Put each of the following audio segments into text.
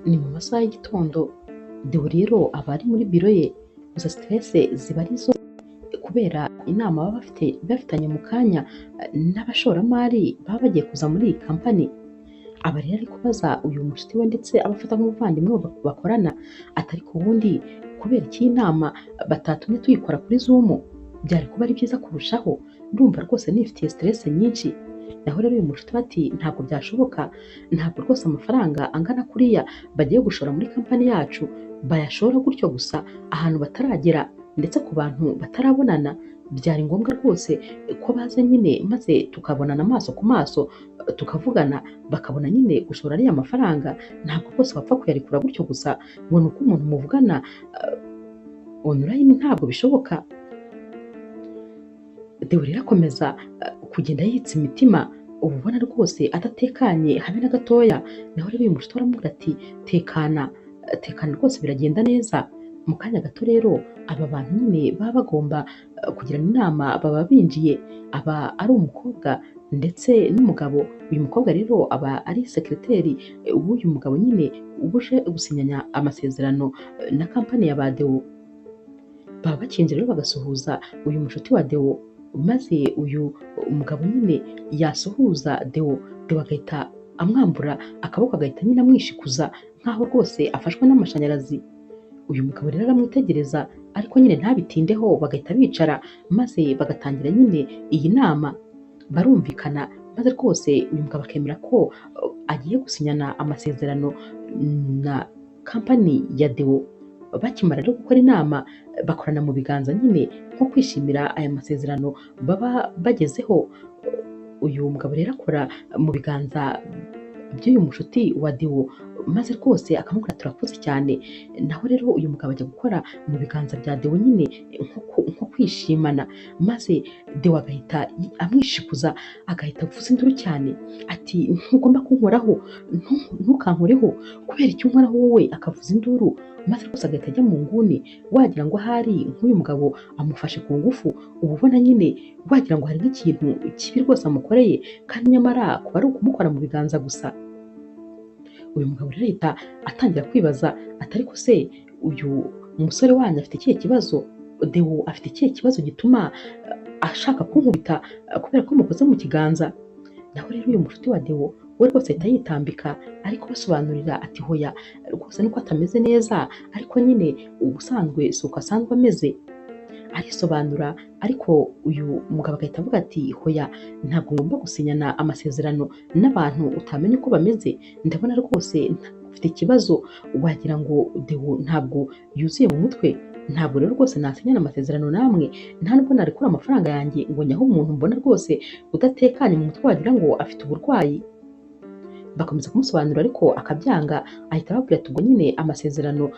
Ni mu masaha y'igitondo, Deo rero aba ari muri biro ye, gusa stress ziba ari zo kubera inama baba bafitanye mu kanya n'abashoramari baba bagiye kuza muri iyi kampani. Aba rero ari kubaza uyu mushuti we ndetse abafata nk'umuvandimwe bakorana, ati ariko ubundi kubera iki iyi nama batatumye tuyikora kuri Zoom? Byari kuba ari byiza kurushaho, ndumva rwose nifitiye stress nyinshi. Naho rero uyu mushuti we ati ntabwo byashoboka, ntabwo rwose amafaranga angana kuriya bagiye gushora muri kampani yacu bayashora gutyo gusa ahantu bataragera ndetse ku bantu batarabonana. Byari ngombwa rwose ko baza nyine maze tukabonana amaso ku maso tukavugana, bakabona nyine gushora ariya mafaranga. Ntabwo rwose wapfa kuyarekura gutyo gusa ngo ni uko umuntu muvugana online, ntabwo bishoboka. Deo rero akomeza kugenda yitsa imitima, uba ubona rwose adatekanye habe na gatoya. Naho rero uyu mushuti we aramubwira ati tekana, tekana rwose biragenda neza. Mu kanya gato rero aba bantu nyine baba bagomba kugirana inama baba binjiye, aba ari umukobwa ndetse n'umugabo. Uyu mukobwa rero aba ari sekereteri w'uyu mugabo nyine uba uje gusinyanya amasezerano na kampani ya ba Deo. Baba bakinjira rero bagasuhuza uyu mushuti wa Deo, maze uyu mugabo nyine yasuhuza Deo, Deo agahita amwambura akaboko agahita nyine amwishikuza nk'aho rwose afashwe n'amashanyarazi. Uyu mugabo rero aramwitegereza ariko nyine ntabitindeho, bagahita bicara maze bagatangira nyine iyi nama, barumvikana maze rwose uyu mugabo akemera ko agiye gusinyana amasezerano na kampani ya Deo. Bakimara rero gukora inama bakorana mu biganza nyine nko kwishimira aya masezerano baba bagezeho. Uyu mugabo rero akora mu biganza by'uyu mushuti wa Deo maze rwose akamubwira turakoze cyane. Naho rero uyu mugabo ajya gukora mu biganza bya Deo nyine nko kwishimana, maze Deo agahita amwishikuza agahita avuza induru cyane ati ntugomba kunkoraho, ntukankoreho, kubera icyo unkoraho wowe. Akavuza induru maze rwose agahita ajya mu nguni, wagira ngo ahari nk'uyu mugabo amufashe ku ngufu, uba ubona nyine wagira ngo hari nk'ikintu kibi rwose amukoreye, kandi nyamara kuba ari ukumukora mu biganza gusa. Uyu mugabo rero ahita atangira kwibaza ati ariko se uyu musore wanyu afite ikihe kibazo? Deo afite ikihe kibazo gituma ashaka kunkubita kubera ko mukoze mu kiganza? Naho rero uyu mushuti wa Deo we rwose ahita yitambika ariko basobanurira ati hoya rwose nuko atameze neza, ariko nyine ubusanzwe si uko asanzwe ameze. Arisobanura ariko uyu mugabo agahita avuga ati hoya ntabwo ngomba gusinyana amasezerano n'abantu utamenya uko bameze, ndabona rwose ufite ikibazo, wagira ngo Deo ntabwo yuzuye mu mutwe, ntabwo rero rwose nasinyana amasezerano namwe, nta nubwo narekura amafaranga yanjye ngo nyahe umuntu mbona rwose udatekanye mu mutwe wagira ngo afite uburwayi. Bakomeza kumusobanurira ariko akabyanga, ahita ababwira ati ubwo nyine amasezerano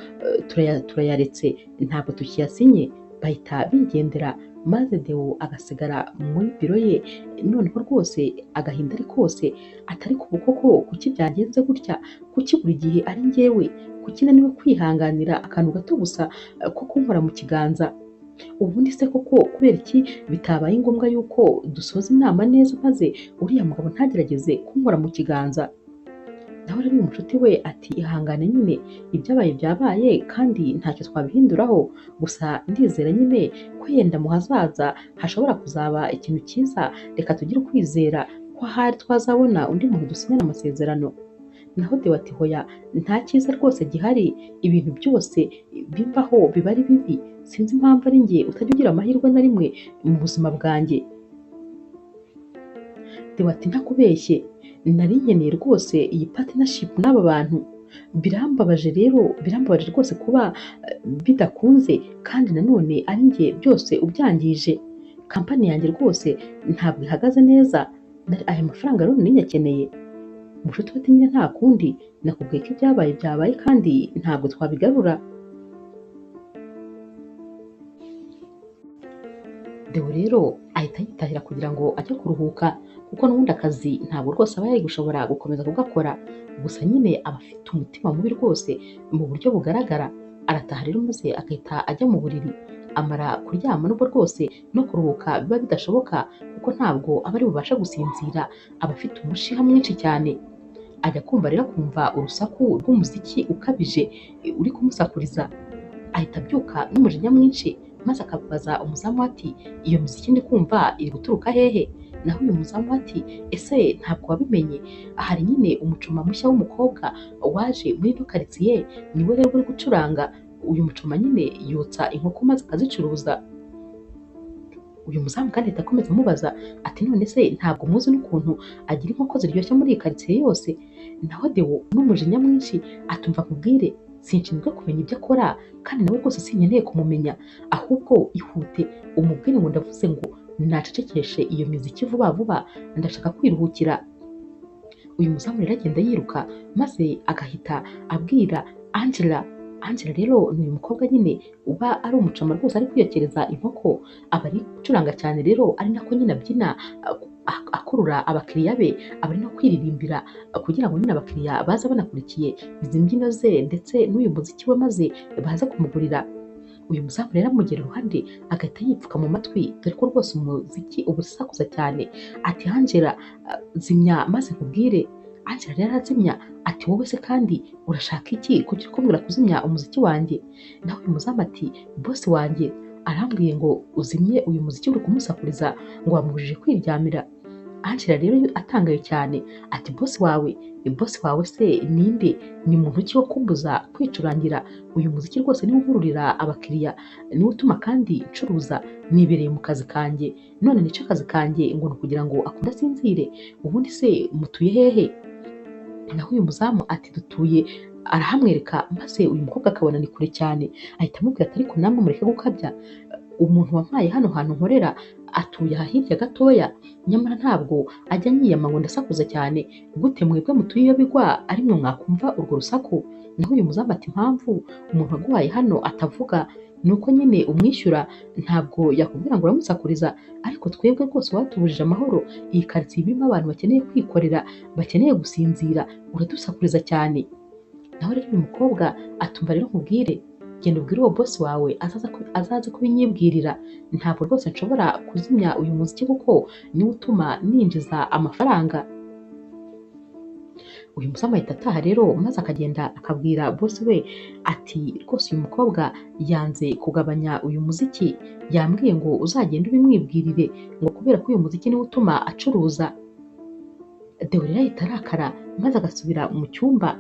turayaretse ntabwo tukiyasinye. Bahita bigendera maze Deo agasigara muri biro ye, noneho rwose agahinda ari kose, atari ku koko kuki byagenze gutya, kuki buri gihe ari njyewe, kuki naniwe kwihanganira akantu gato gusa ko kunkora mu kiganza? Ubundi se koko kubera iki bitabaye ngombwa yuko dusoza inama neza maze uriya mugabo ntagerageze kunkora mu kiganza? Naho rero uyu mushuti we ati ihangane nyine ibyabaye byabaye kandi ntacyo twabihinduraho, gusa ndizera nyine ko yenda mu hazaza hashobora kuzaba ikintu cyiza, reka tugire ukwizera ko ahari twazabona undi muntu dusinyana amasezerano. Naho Deo ati hoya nta cyiza rwose gihari, ibintu byose bimbaho biba ari bibi, sinzi impamvu ari njye utajya ugira amahirwe na rimwe mu buzima bwanjye. Deo ati ntakubeshye, nari nkeneye rwose iyi partnership n'aba bantu, birambabaje rero, birambabaje rwose kuba bidakunze kandi nanone ari njye byose ubyangije. Kampani yanjye rwose ntabwo ihagaze neza, aya mafaranga rero nari nyakeneye. Mushuti we ati nyine nta kundi, nakubwiye ko ibyabaye byabaye kandi ntabwo twabigarura. Deo rero ahita yitahira kugira ngo ajye kuruhuka, kuko n'ubundi akazi ntabwo rwose aba yari gushobora gukomeza kugakora, gusa nyine aba afite umutima mubi rwose mu buryo bugaragara. Arataha rero maze agahita ajya mu buriri, amara kuryama nubwo rwose no kuruhuka biba bidashoboka kuko ntabwo aba ari bubashe gusinzira, aba afite umushiha mwinshi cyane. Ajya kumva rero akumva urusaku rw'umuziki ukabije uri kumusakuriza, ahita abyuka n'umujinya mwinshi maze akabaza umuzamu ati iyo miziki ndi kumva iri guturuka hehe? Naho uyu muzamu ati ese ntabwo wabimenye, hari nyine umucoma mushya w'umukobwa waje muri ino karitsiye, niwe rero uri gucuranga. Uyu mucoma nyine yotsa inkoko maze akazicuruza. Uyu muzamu kandi ahita akomeza amubaza ati none se ntabwo muzi n'ukuntu agira inkoko ziryoshye muri iyi karitsiye yose? Naho Deo n'umujinya mwinshi atumva nkubwire, sinshinzwe kumenya ibyo akora kandi nawe rwose sinkeneye kumumenya, ahubwo ihute umubwire ngo ndavuze ngo nacecekeshe iyo miziki vuba vuba, ndashaka kwiruhukira. Uyu muzamu rero agenda yiruka maze agahita abwira Angela. Angela rero ni uyu mukobwa nyine uba ari umucoma rwose ari kwiyokereza inkoko, aba ari gucuranga cyane rero ari nako nyine abyina akurura abakiriya be, aba ari no kwiririmbira kugira ngo nyine abakiriya baza banakurikiye izi mbyino ze ndetse n'uyu muziki we maze baze kumugurira. Uyu muzamu rero amugera iruhande agahita yipfuka mu matwi, dore ko rwose umuziki uba usakuza cyane. Ati Angela zimya maze nkubwire. Angela rero arazimya ati wowe se kandi urashaka iki kuki uri kumbwira kuzimya umuziki wanjye? Naho uyu muzamu ati bosi wanjye arambwiye ngo uzimye uyu muziki uri kumusakuriza ngo wamubujije kwiryamira. Angela rero atangaye cyane ati bosi wawe, bosi wawe se ninde? Ni muntu ki wo kumbuza kwicurangira uyu muziki? Rwose niwe unkururira abakiriya, niwe utuma kandi ncuruza, nibereye mu kazi kanjye, none nice akazi kanjye ngo ni ukugira ngo akunde asinzire? Ubundi se mutuye hehe? Naho uyu muzamu ati dutuye, arahamwereka maze uyu mukobwa akabona ni kure cyane, ahita amubwira ati ariko namwe mureke gukabya, umuntu wampaye hano hantu nkorera atuye aha hirya gatoya, nyamara ntabwo ajya anyiyama ngo ndasakuza cyane, gute mwebwe mutuye iyo bigwa ari mwe mwakumva urwo rusaku? Naho uyu muzamu ati impamvu umuntu waguhaye hano atavuga ni uko nyine umwishyura ntabwo yakubwira ngo uramusakuriza, ariko twebwe rwose watubujije amahoro, iyi karitsiye irimo abantu bakeneye kwikorera, bakeneye gusinzira, uradusakuriza cyane. Naho rero uyu mukobwa atumva rero nkubwire, genda ubwire uwo bosi wawe azaze kubinyibwirira, ntabwo rwose nshobora kuzimya uyu muziki kuko niwo utuma ninjiza amafaranga. Uyu muzamu ahita ataha rero maze akagenda akabwira bosi we ati rwose uyu mukobwa yanze kugabanya uyu muziki, yambwiye ngo uzagende ubimwibwirire ngo kubera ko uyu muziki niwo utuma acuruza. Deo rero ahita arakara maze agasubira mu cyumba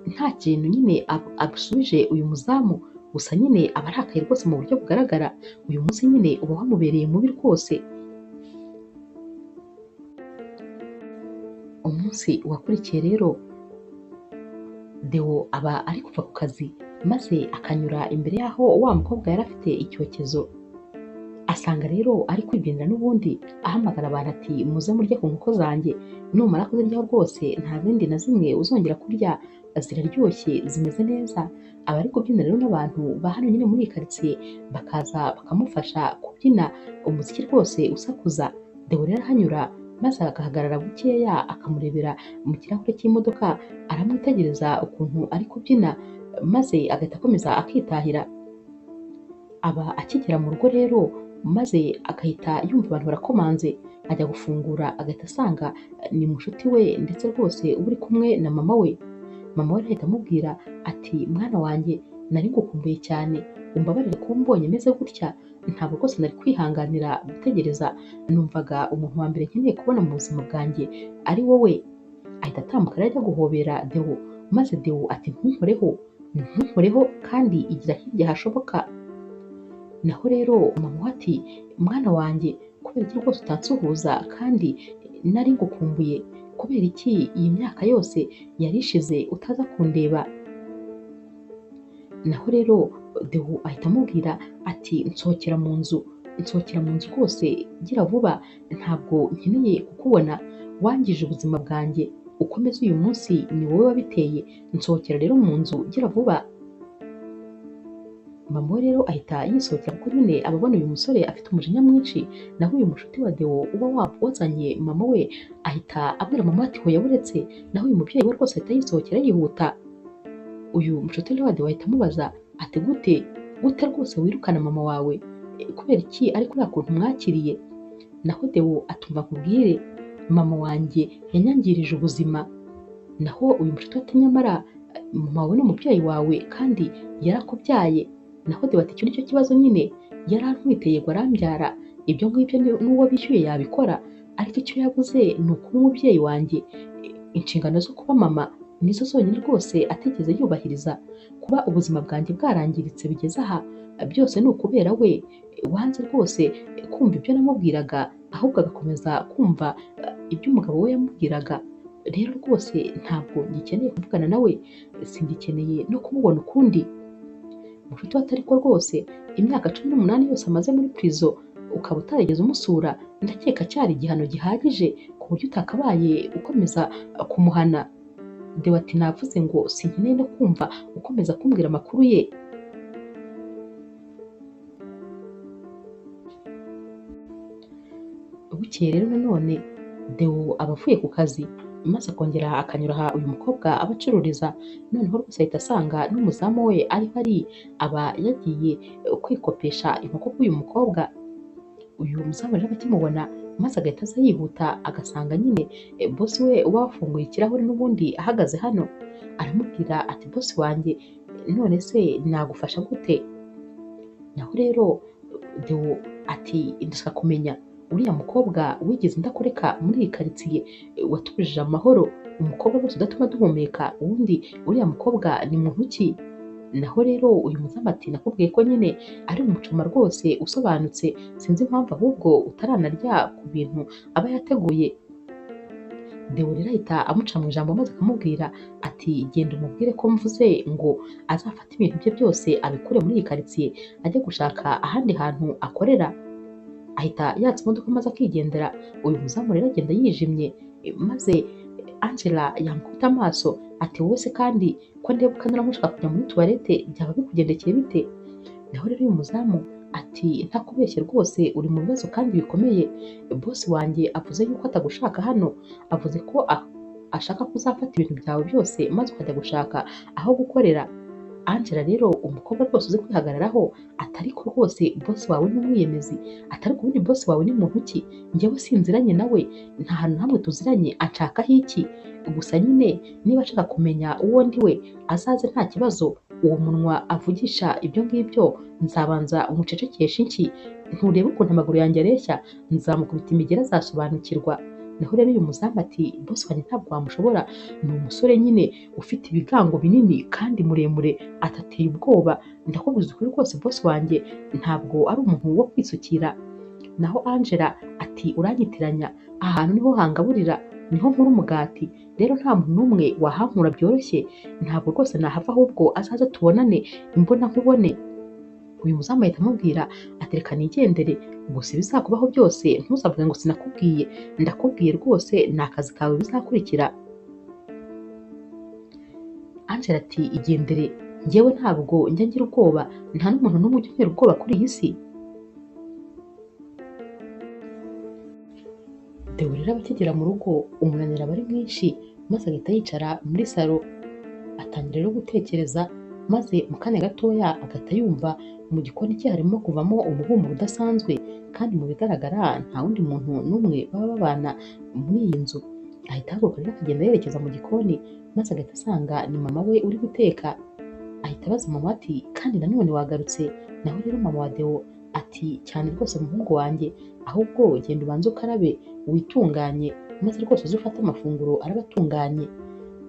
nta kintu nyine abusubije uyu muzamu, gusa nyine aba arakaye rwose mu buryo bugaragara, uyu munsi nyine uba wamubereye mubi rwose. Umunsi wakurikiye rero Deo aba ari kuva ku kazi maze akanyura imbere y'aho wa mukobwa yari afite icyokezo, asanga rero ari kwibyinira n'ubundi ahamagara abantu ati muze murye ku nkoko zanjye, numara kuziryaho rwose nta zindi na zimwe uzongera kurya, ziraryoshye zimeze neza. Aba ari kubyina rero n'abantu ba hano nyine muri iyi karitsiye bakaza bakamufasha kubyina umuziki rwose usakuza. Deo rero arahanyura maze agahagarara bukeya akamurebera mu kirahure cy'imodoka, aramwitegereza ukuntu ari kubyina maze agahita akomeza akitahira. Aba akigera mu rugo rero maze agahita yumva abantu barakomanze, ajya gufungura agahita asanga ni mushuti we ndetse rwose uba uri kumwe na mama we. Mama we ahita amubwira ati mwana wanjye nari ngukumbuye cyane, umbabarire kuba umbonye meze gutya, ntabwo rwose nari kwihanganira gutegereza, numvaga umuntu wa mbere nkeneye kubona mu buzima bwanjye ari wowe. Ahita atambuka rero ajya guhobera Deo, maze Deo ati ntunkoreho, ntunkoreho kandi igira hirya hashoboka. Naho rero mama we ati mwana wanjye kubera iki rwose utansuhuza kandi nari ngukumbuye, kubera iki iyi myaka yose yari ishize utaza kundeba? Naho rero Deo ahita amubwira ati nsohokera mu nzu, nsohokera mu nzu rwose gira vuba, ntabwo nkeneye kukubona, wangije ubuzima bwanjye, uko meze uyu munsi ni wowe wabiteye, nsohokera rero mu nzu gira vuba. Mama we rero ahita yisohokera kuko nyine aba abona uyu musore afite umujinya mwinshi, naho uyu mushuti wa Deo uba wazanye mama we ahita abwira mama ati hoya buretse, naho uyu mubyeyi we rwose ahita yisohokera yihuta. Uyu mushuti wa Deo ahita amubaza ati gute gute rwose wirukana mama wawe, kubera iki ariko uriya kuntu mwakiriye? Naho Deo atumva nkubwire, mama wanjye yanyangirije ubuzima, Naho uyu mushuti ati nyamara mama wawe ni umubyeyi wawe kandi yarakubyaye. Naho Deo ati icyo nicyo kibazo nyine, yarantwite yego arambyara, ibyo ngibyo n'uwo bishyuye yabikora, ariko icyo yabuze ni ukuba umubyeyi wanjye. Inshingano zo kuba mama nizo zonyine rwose atigeze yubahiriza. Kuba ubuzima bwanjye bwarangiritse bigeze aha byose ni ukubera we wanze rwose kumva ibyo namubwiraga, ahubwo agakomeza kumva ibyo umugabo we yamubwiraga. Rero rwose ntabwo ngikeneye kuvugana nawe, singikeneye no kumubona ukundi. Mushuti we ati ariko rwose imyaka 18 yose amaze muri prison ukaba utarigeze umusura, ndakeka cyari igihano gihagije ku buryo utakabaye ukomeza kumuhana. Deo ati navuze ngo sinkeneye no kumva ukomeza kumbwira amakuru ye. Bukeye rero nanone Deo aba avuye ku kazi, maze akongera akanyura aha uyu mukobwa aba acururiza, noneho rwose ahita asanga n'umuzamu we ariho ari, aba yagiye kwikopesha inkoko k'uyu mukobwa. Uyu muzamu rero akimubona maze agahita aza yihuta, agasanga nyine bosi we uba wafunguye ikirahure n'ubundi ahagaze hano. Aramubwira ati bosi wanjye none se nagufasha gute? Naho rero Deo ati ndashaka kumenya uriya mukobwa wigeze indakoreka muri iyi karitsiye watubujije amahoro, umukobwa rwose udatuma duhumeka, ubundi uriya mukobwa ni muntu ki? Naho rero uyu muzamu ati nakubwiye ko nyine ari umucoma rwose usobanutse, sinzi impamvu ahubwo utaranarya ku bintu aba yateguye. Deo rero ahita amuca mu ijambo maze akamubwira ati genda umubwire ko mvuze ngo azafate ibintu bye byose abikure muri iyi karitsiye ajye gushaka ahandi hantu akorera. Ahita yatsa imodoka maze akigendera. Uyu muzamu rero agenda yijimye, maze Angela yamukubita amaso ati wowe se kandi ko ndeba ukanura nk'ushaka kujya muri tuwarete byaba bikugendekeye bite? Naho rero uyu muzamu ati ntakubeshye rwose uri mu bibazo kandi bikomeye, bosi wanjye avuze yuko atagushaka hano, avuze ko ashaka ko uzafata ibintu byawe byose maze ukajya gushaka aho gukorera. Angela rero umukobwa rwose uzi kwihagararaho atari ko rwose bosi wawe ni umwiyemezi, atari ubundi bosi wawe ni muntu ki? Njyewe sinziranye nawe, nta hantu hamwe tuziranye, anshakaho iki? Gusa nyine niba ashaka kumenya uwo ndi we azaze nta kibazo, uwo munwa avugisha ibyo ngibyo nzabanza umucecekeshe inshyi, nturebe ukuntu amaguru yanjye areshya, nzamukubita imigeri azasobanukirwa. Naho rero uyu muzamu ati bosi wanjye ntabwo wamushobora, ni umusore nyine ufite ibigango binini kandi muremure, atateye ubwoba, ndakubwiza ukuri rwose bosi wanjye ntabwo ari umuntu wo kwisukira. Naho Angela ati uranyitiranya, aha hantu niho hangaburira, niho nkura umugati, rero nta muntu n'umwe wahankura byoroshye, ntabwo rwose nahava ahubwo azaze tubonane imbona nkubone. Uyu muzamu ahita amubwira ati reka nigendere, gusa ibizakubaho byose ntuzavuge ngo sinakubwiye, ndakubwiye rwose ni akazi kawe bizakurikira. Angela ati igendere, njyewe ntabwo njya ngira ubwoba, nta n'umuntu n'umwe ujya untera ubwoba kuri iyi si. Deo rero aba akigera mu rugo umunaniro aba ari mwinshi, maze agahita yicara muri salo atangira rero gutekereza, maze mu kanya gatoya agahita yumva mu gikoni cye harimo kuvamo umuhumuro udasanzwe, kandi mu bigaragara nta wundi muntu n'umwe baba babana muri iyi nzu. Ahita ahaguruka rero akagenda yerekeza mu gikoni, maze agahita asanga ni mama we uri guteka. Ahita abaza mama ati kandi nanone wagarutse? Naho rero mama wa Deo ati cyane rwose muhungu wanjye, ahubwo genda ubanze ukarabe witunganye, maze rwose uze ufate amafunguro araba atunganye.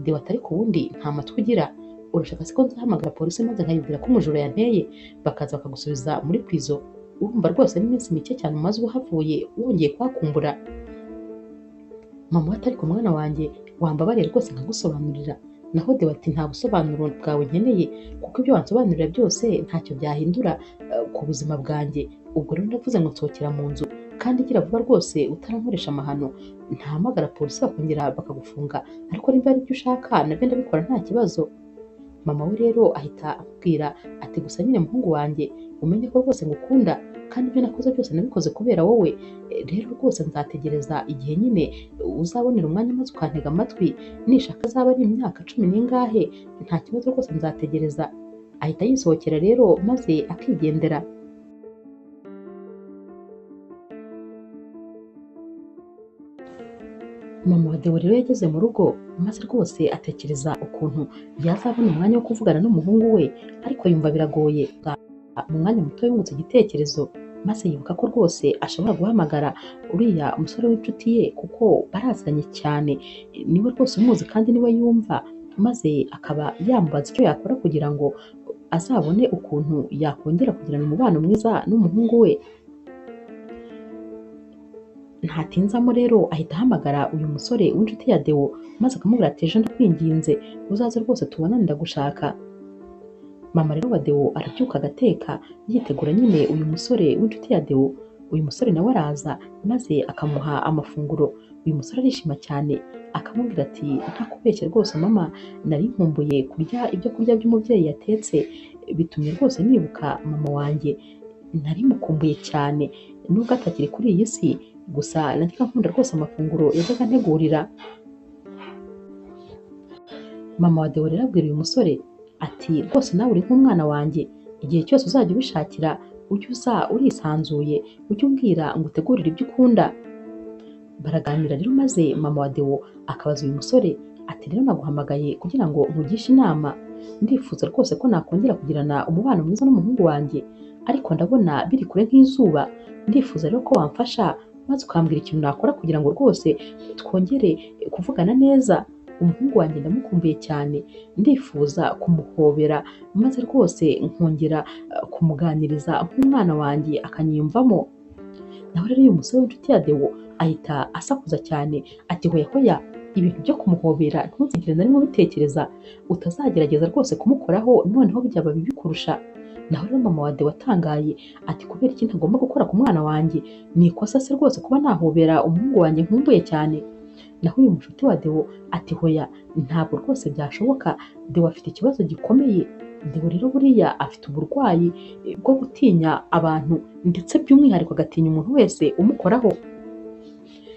Deo ati ariko ubundi nta matwi ugira, urashaka se ko nzahamagara polisi maze nkayibwira ko umujura yanteye, bakaza bakagusubiza muri prison? Urumva rwose n'iminsi mike cyane umaze uhavuye wongeye kuhakumbura. Mama we ati ariko mwana wanjye wambabariye rwose nkagusobanurira. Naho Deo ati nta busobanuro bwawe nkeneye, kuko ibyo wansobanurira byose ntacyo byahindura ku buzima bwanjye. Ubwo rero ndavuze ngo nsohokera mu nzu, kandi gira vuba rwose utarankoresha amahano, ntahamagara polisi bakongera bakagufunga, ariko niba ari ibyo ushaka nabyo ndabikora nta kibazo. Mama we rero ahita amubwira ati gusa nyine muhungu wanjye umenye ko rwose ngukunda, kandi ibyo nakoze byose nabikoze kubera wowe, rero rwose nzategereza igihe nyine uzabonera umwanya maze ukantega amatwi, nishaka azaba ari imyaka 10 n'ingahe nta kibazo rwose nzategereza. Ahita yisohokera rero maze akigendera. Mama wa Deo rero yageze mu rugo maze rwose atekereza ukuntu yazabona umwanya wo kuvugana n'umuhungu we, ariko yumva biragoye. Mu mwanya muto yungutse igitekerezo maze yibuka ko rwose ashobora guhamagara uriya musore w'inshuti ye kuko baraziranye cyane, niwe rwose umuzi kandi niwe yumva, maze akaba yamubaza icyo yakora kugira ngo azabone ukuntu yakongera kugirana umubano mwiza n'umuhungu we. Ntatinzamo rero ahita ahamagara uyu musore w'inshuti ya Deo maze akamubwira ati ejo ndakwinginze uzaze rwose tubonane ndagushaka. Mama rero wa Deo arabyuka agateka yitegura nyine uyu musore w'inshuti ya Deo. Uyu musore nawe araza maze akamuha amafunguro. Uyu musore arishima cyane akamubwira ati ntakubeshye rwose mama, nari nkumbuye kurya ibyo kurya by'umubyeyi yatetse, bitumye rwose nibuka mama wanjye, nari mukumbuye cyane nubwo atakiri kuri iyi si, gusa najyaga nkunda rwose amafunguro yajyaga antegurira. Mama wa Deo rero abwira uyu musore ati rwose nawe uri nk'umwana wanjye, igihe cyose uzajya ubishakira ujye uza urisanzuye, ujye umbwira ngo utegurire ibyo ukunda. Baraganira rero maze mama wa Deo akabaza uyu musore ati rero naguhamagaye kugira ngo nkugishe inama, ndifuza rwose ko nakongera kugirana umubano mwiza n'umuhungu wanjye, ariko ndabona biri kure nk'izuba, ndifuza rero ko wamfasha maze ukambwira ikintu nakora kugira ngo rwose twongere kuvugana neza. Umuhungu wanjye ndamukumbuye cyane, ndifuza kumuhobera maze rwose nkongera kumuganiriza nk'umwana wanjye akanyiyumvamo. Naho rero uyu musore w'inshuti ya Deo ahita asakuza cyane ati hoya hoya, ibintu byo kumuhobera ntuzigere na rimwe ubitekereza, utazagerageza rwose kumukoraho noneho byaba bibi kurusha. Naho rero mama wa Deo atangaye ati kubera iki ntagomba gukora ku mwana wanjye, ni ikosa se rwose kuba nahobera umuhungu wanjye nkumbuye cyane. Naho uyu mushuti wa Deo ati hoya ntabwo rwose byashoboka, Deo afite ikibazo gikomeye. Deo rero buriya afite uburwayi bwo gutinya abantu, ndetse by'umwihariko agatinya umuntu wese umukoraho.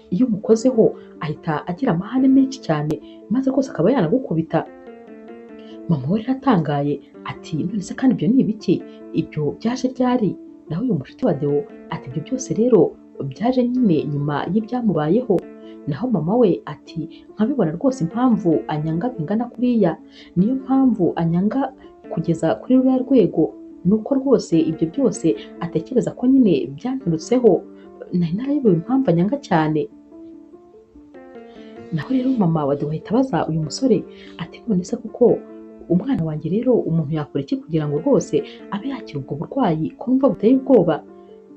Iyo umukozeho ahita agira amahane menshi cyane maze rwose akaba yanagukubita. Mama we rero atangaye ati none se kandi ibyo ni ibiki, ibyo byaje ryari? Naho uyu mushuti wa Deo ati ibyo byose rero byaje nyine nyuma y'ibyamubayeho. Naho mama we ati nkabibona rwose impamvu anyanga bingana kuriya, niyo mpamvu anyanga kugeza kuri ruriya rwego, nuko rwose ibyo byose atekereza ko nyine byanturutseho, nari narayobewe impamvu anyanga cyane. Naho rero mama wa Deo ahita abaza uyu musore ati none se kuko umwana wanjye rero umuntu yakora iki kugira ngo rwose abe yakira ubwo burwayi ko numva buteye ubwoba?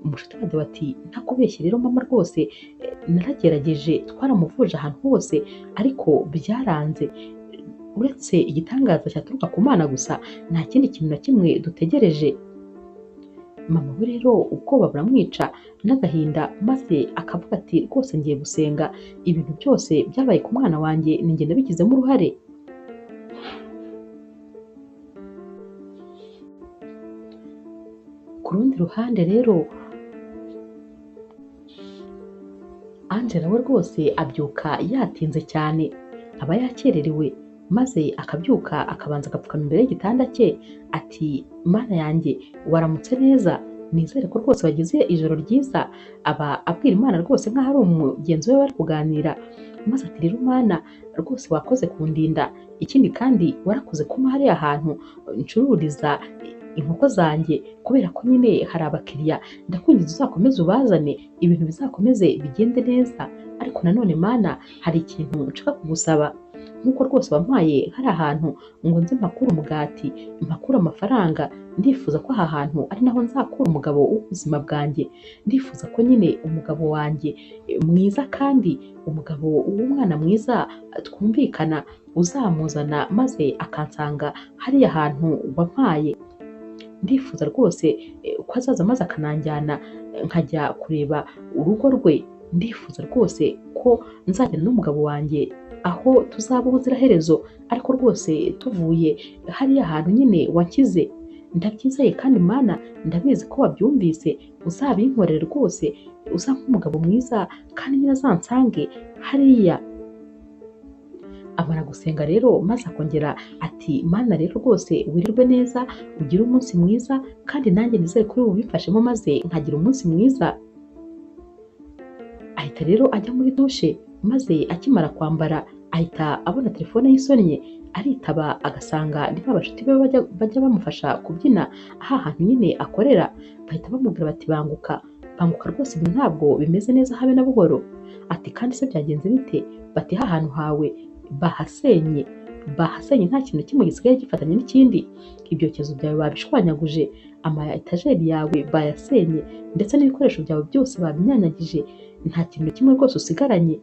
Umushuti wa Deo ati ntakubeshye rero mama rwose naragerageje, twaramuvuje ahantu hose ariko byaranze, uretse igitangaza cyaturuka ku Mana gusa nta kindi kintu na kimwe dutegereje. Mama we rero ubwoba buramwica n'agahinda maze akavuga ati rwose ngiye gusenga, ibintu byose byabaye ku mwana wanjye ni njye nabigizemo uruhare. Ku rundi ruhande rero Angela we rwose abyuka yatinze cyane, aba yakererewe maze akabyuka akabanza agapfukama imbere y'igitanda cye ati Mana yanjye waramutse neza, nizere ko rwose wagize ijoro ryiza. Aba abwira Imana rwose nk'aho ari umugenzi we bari kuganira, maze ati rero Mana rwose wakoze kundinda, ikindi kandi warakoze kumpa hariya hantu ncururiza inkoko zanjye, kubera ko nyine hari abakiriya, ndakwinginze uzakomeze ubazane, ibintu bizakomeze bigende neza, ariko nanone Mana hari ikintu nshaka kugusaba, nk'uko rwose wampaye hari ahantu ngo nze mpakure umugati, mpakure amafaranga, ndifuza ko aha hantu ari naho nzakura umugabo w'ubuzima bwanjye, ndifuza ko nyine umugabo wanjye mwiza kandi umugabo w'umwana mwiza twumvikana uzamuzana maze akansanga hariya hantu wampaye, ndifuza rwose ko azaza maze akananjyana nkajya kureba urugo rwe, ndifuza rwose ko nzajyana n'umugabo wanjye aho tuzaba ubuziraherezo, ariko rwose tuvuye hariya hantu nyine wanshyize, ndabyizeye kandi Mana ndabizi ko wabyumvise, uzabinkorere rwose, uzampe umugabo mwiza kandi nyine azansange hariya. Amara gusenga rero maze akongera ati Mana rero rwose wirirwe neza, ugire umunsi mwiza, kandi nanjye nizere kuri ubu bimfashemo maze nkagira umunsi mwiza. Ahita rero ajya muri dushe Maze akimara kwambara ahita abona telefone yisonnye, aritaba agasanga ni ba bashuti be bajya bamufasha kubyina aha hantu nyine akorera. Bahita bamubwira bati banguka banguka rwose ibintu ntabwo bimeze neza habe na buhoro. Ati kandi se byagenze bite? Bati ha hantu hawe bahasenye, bahasenye nta kintu kimwe gisigaye gifatanye n'ikindi, ibyokezo byawe babishwanyaguje, ama etajeri yawe bayasenye, ndetse n'ibikoresho byawe byose babinyanyagije, nta kintu kimwe rwose usigaranye.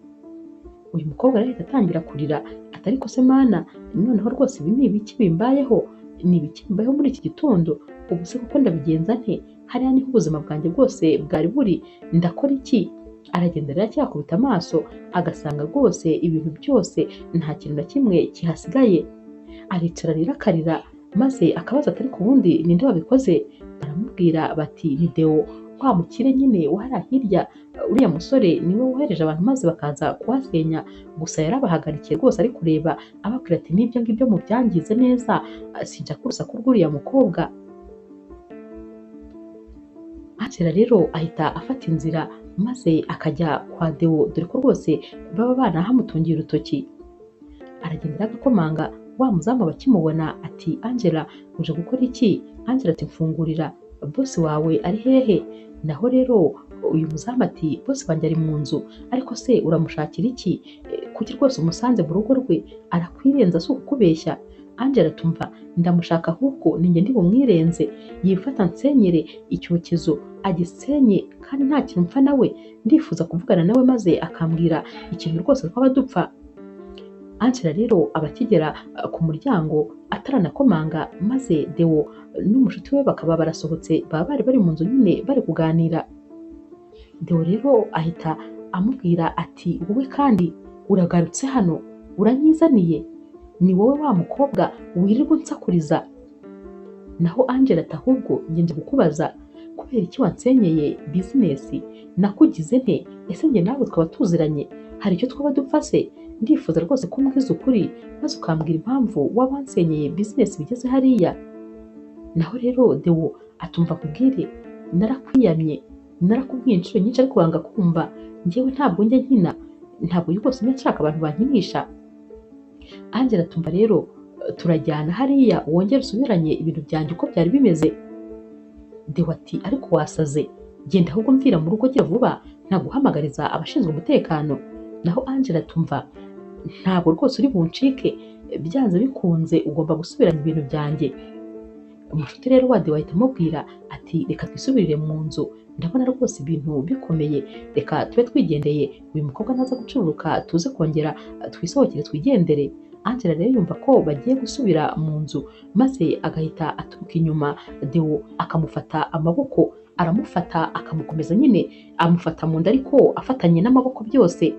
Uyu mukobwa rero ahita atangira kurira ati ariko se mana, noneho rwose ibi ni ibiki bimbayeho? Ni ibiki bimbayeho muri iki gitondo? Ubu se koko ndabigenza nte? Hariya niho ubuzima bwanjye bwose bwari buri, ndakora iki? Aragenda rero acyakubita amaso agasanga rwose ibintu byose nta kintu na kimwe kihasigaye. Aricara rero akarira, maze akabaza ati ariko ubundi ninde wabikoze? Baramubwira bati ni Deo wa mukire nyine wahariya hirya, uriya musore niwe wohereje abantu maze bakaza kuhasenya, gusa yarabahagarikiye rwose ari kureba ababwira ati n'ibyo ngibyo mubyangize neza, sinshaka urusaku rw'uriya mukobwa. Angela rero ahita afata inzira maze akajya kwa Deo, dore ko rwose baba banahamutungiye urutoki. Aragenda agakomanga, wa muzamu bakimubona ati Angela uje gukora iki? Angela ati mfungurira, bosi wawe ari hehe? Naho rero uyu muzamu ati bosi wanjye ari mu nzu, ariko se uramushakira iki? Kuki rwose umusanze mu rugo rwe? Arakwirenza si ukukubeshya. Angela tumva ndamushaka ahubwo ninjye ndi bumwirenze, yifata nsenyere icyokezo agisenye kandi nta kintu mpfa nawe, ndifuza kuvugana nawe maze akambwira ikintu rwose twaba dupfa. Angela rero aba akigera ku muryango ataranakomanga, maze Deo n'umushuti we bakaba barasohotse, baba bari bari mu nzu nyine bari kuganira. Deo rero ahita amubwira ati wowe kandi uragarutse hano, uranyizaniye, ni wowe wa mukobwa wirirwa unsakuriza. Naho Angela ati ahubwo njye nje kukubaza kubera iki wansenyeye bizinesi, nakugize nte? Ese njye nawe twaba tuziranye? Hari icyo twaba dupfa se? Ndifuza rwose ko umbwiza ukuri maze ukambwira impamvu waba wansenyeye bizinesi bigeze hariya. Naho rero Deo atumva nkubwire, narakwiyamye, narakubwiye inshuro nyinshi ariko wanga kumva, njyewe ntabwo njya nkina, ntabwo rwose njya nshaka abantu bankinisha. Angela atumva rero turajyana hariya wongere usubiranye ibintu byanjye uko byari bimeze. Deo ati ariko wasaze, genda ahubwo mvira mu rugo gira vuba, ntaguhamagariza abashinzwe umutekano. Naho Angela atumva ntabwo rwose uri buncike, byanze bikunze ugomba gusubiranya ibintu byanjye. Umushuti rero wa Deo ahita amubwira ati reka twisubirire mu nzu, ndabona rwose ibintu bikomeye, reka tube twigendeye, uyu mukobwa naza gucururuka tuze kongera twisohokere twigendere. Angela rero yumva ko bagiye gusubira mu nzu, maze agahita aturuka inyuma Deo akamufata amaboko, aramufata akamukomeza nyine, amufata mu nda ariko afatanye n'amaboko byose.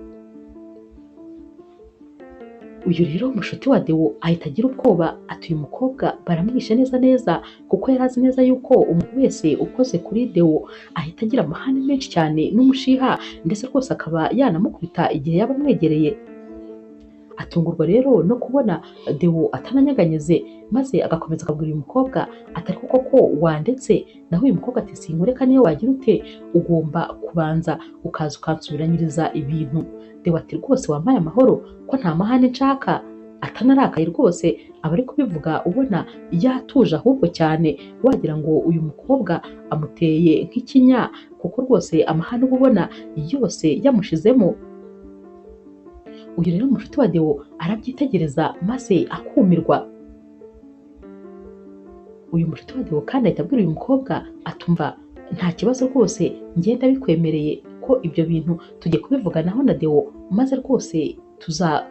Uyu rero mushuti wa Deo ahita agira ubwoba ati uyu mukobwa baramwishe neza neza, kuko yari azi neza yuko umuntu wese ukoze kuri Deo ahita agira amahane menshi cyane n'umushiha, ndetse rwose akaba yanamukubita igihe yaba amwegereye. Atungurwa rero no kubona Deo atananyeganyeze, maze agakomeza akabwira uyu mukobwa atari koko ko wandetse. Naho uyu mukobwa ati sinkureka niyo wagira ute, ugomba kubanza ukaza ukansubiranyiriza ibintu. Deo ati rwose wampaye amahoro ko nta mahane nshaka. Atanarakaye rwose aba ari kubivuga ubona yatuje ahubwo cyane, wagira ngo uyu mukobwa amuteye nk'ikinya, kuko rwose amahane uba ubona yose yamushizemo. Uyu rero mushuti wa Deo arabyitegereza maze akumirwa. Uyu mushuti wa Deo kandi ahita abwira uyu mukobwa atumva nta kibazo rwose ngenda bikwemereye ko ibyo bintu tugiye kubivuganaho na Deo, maze rwose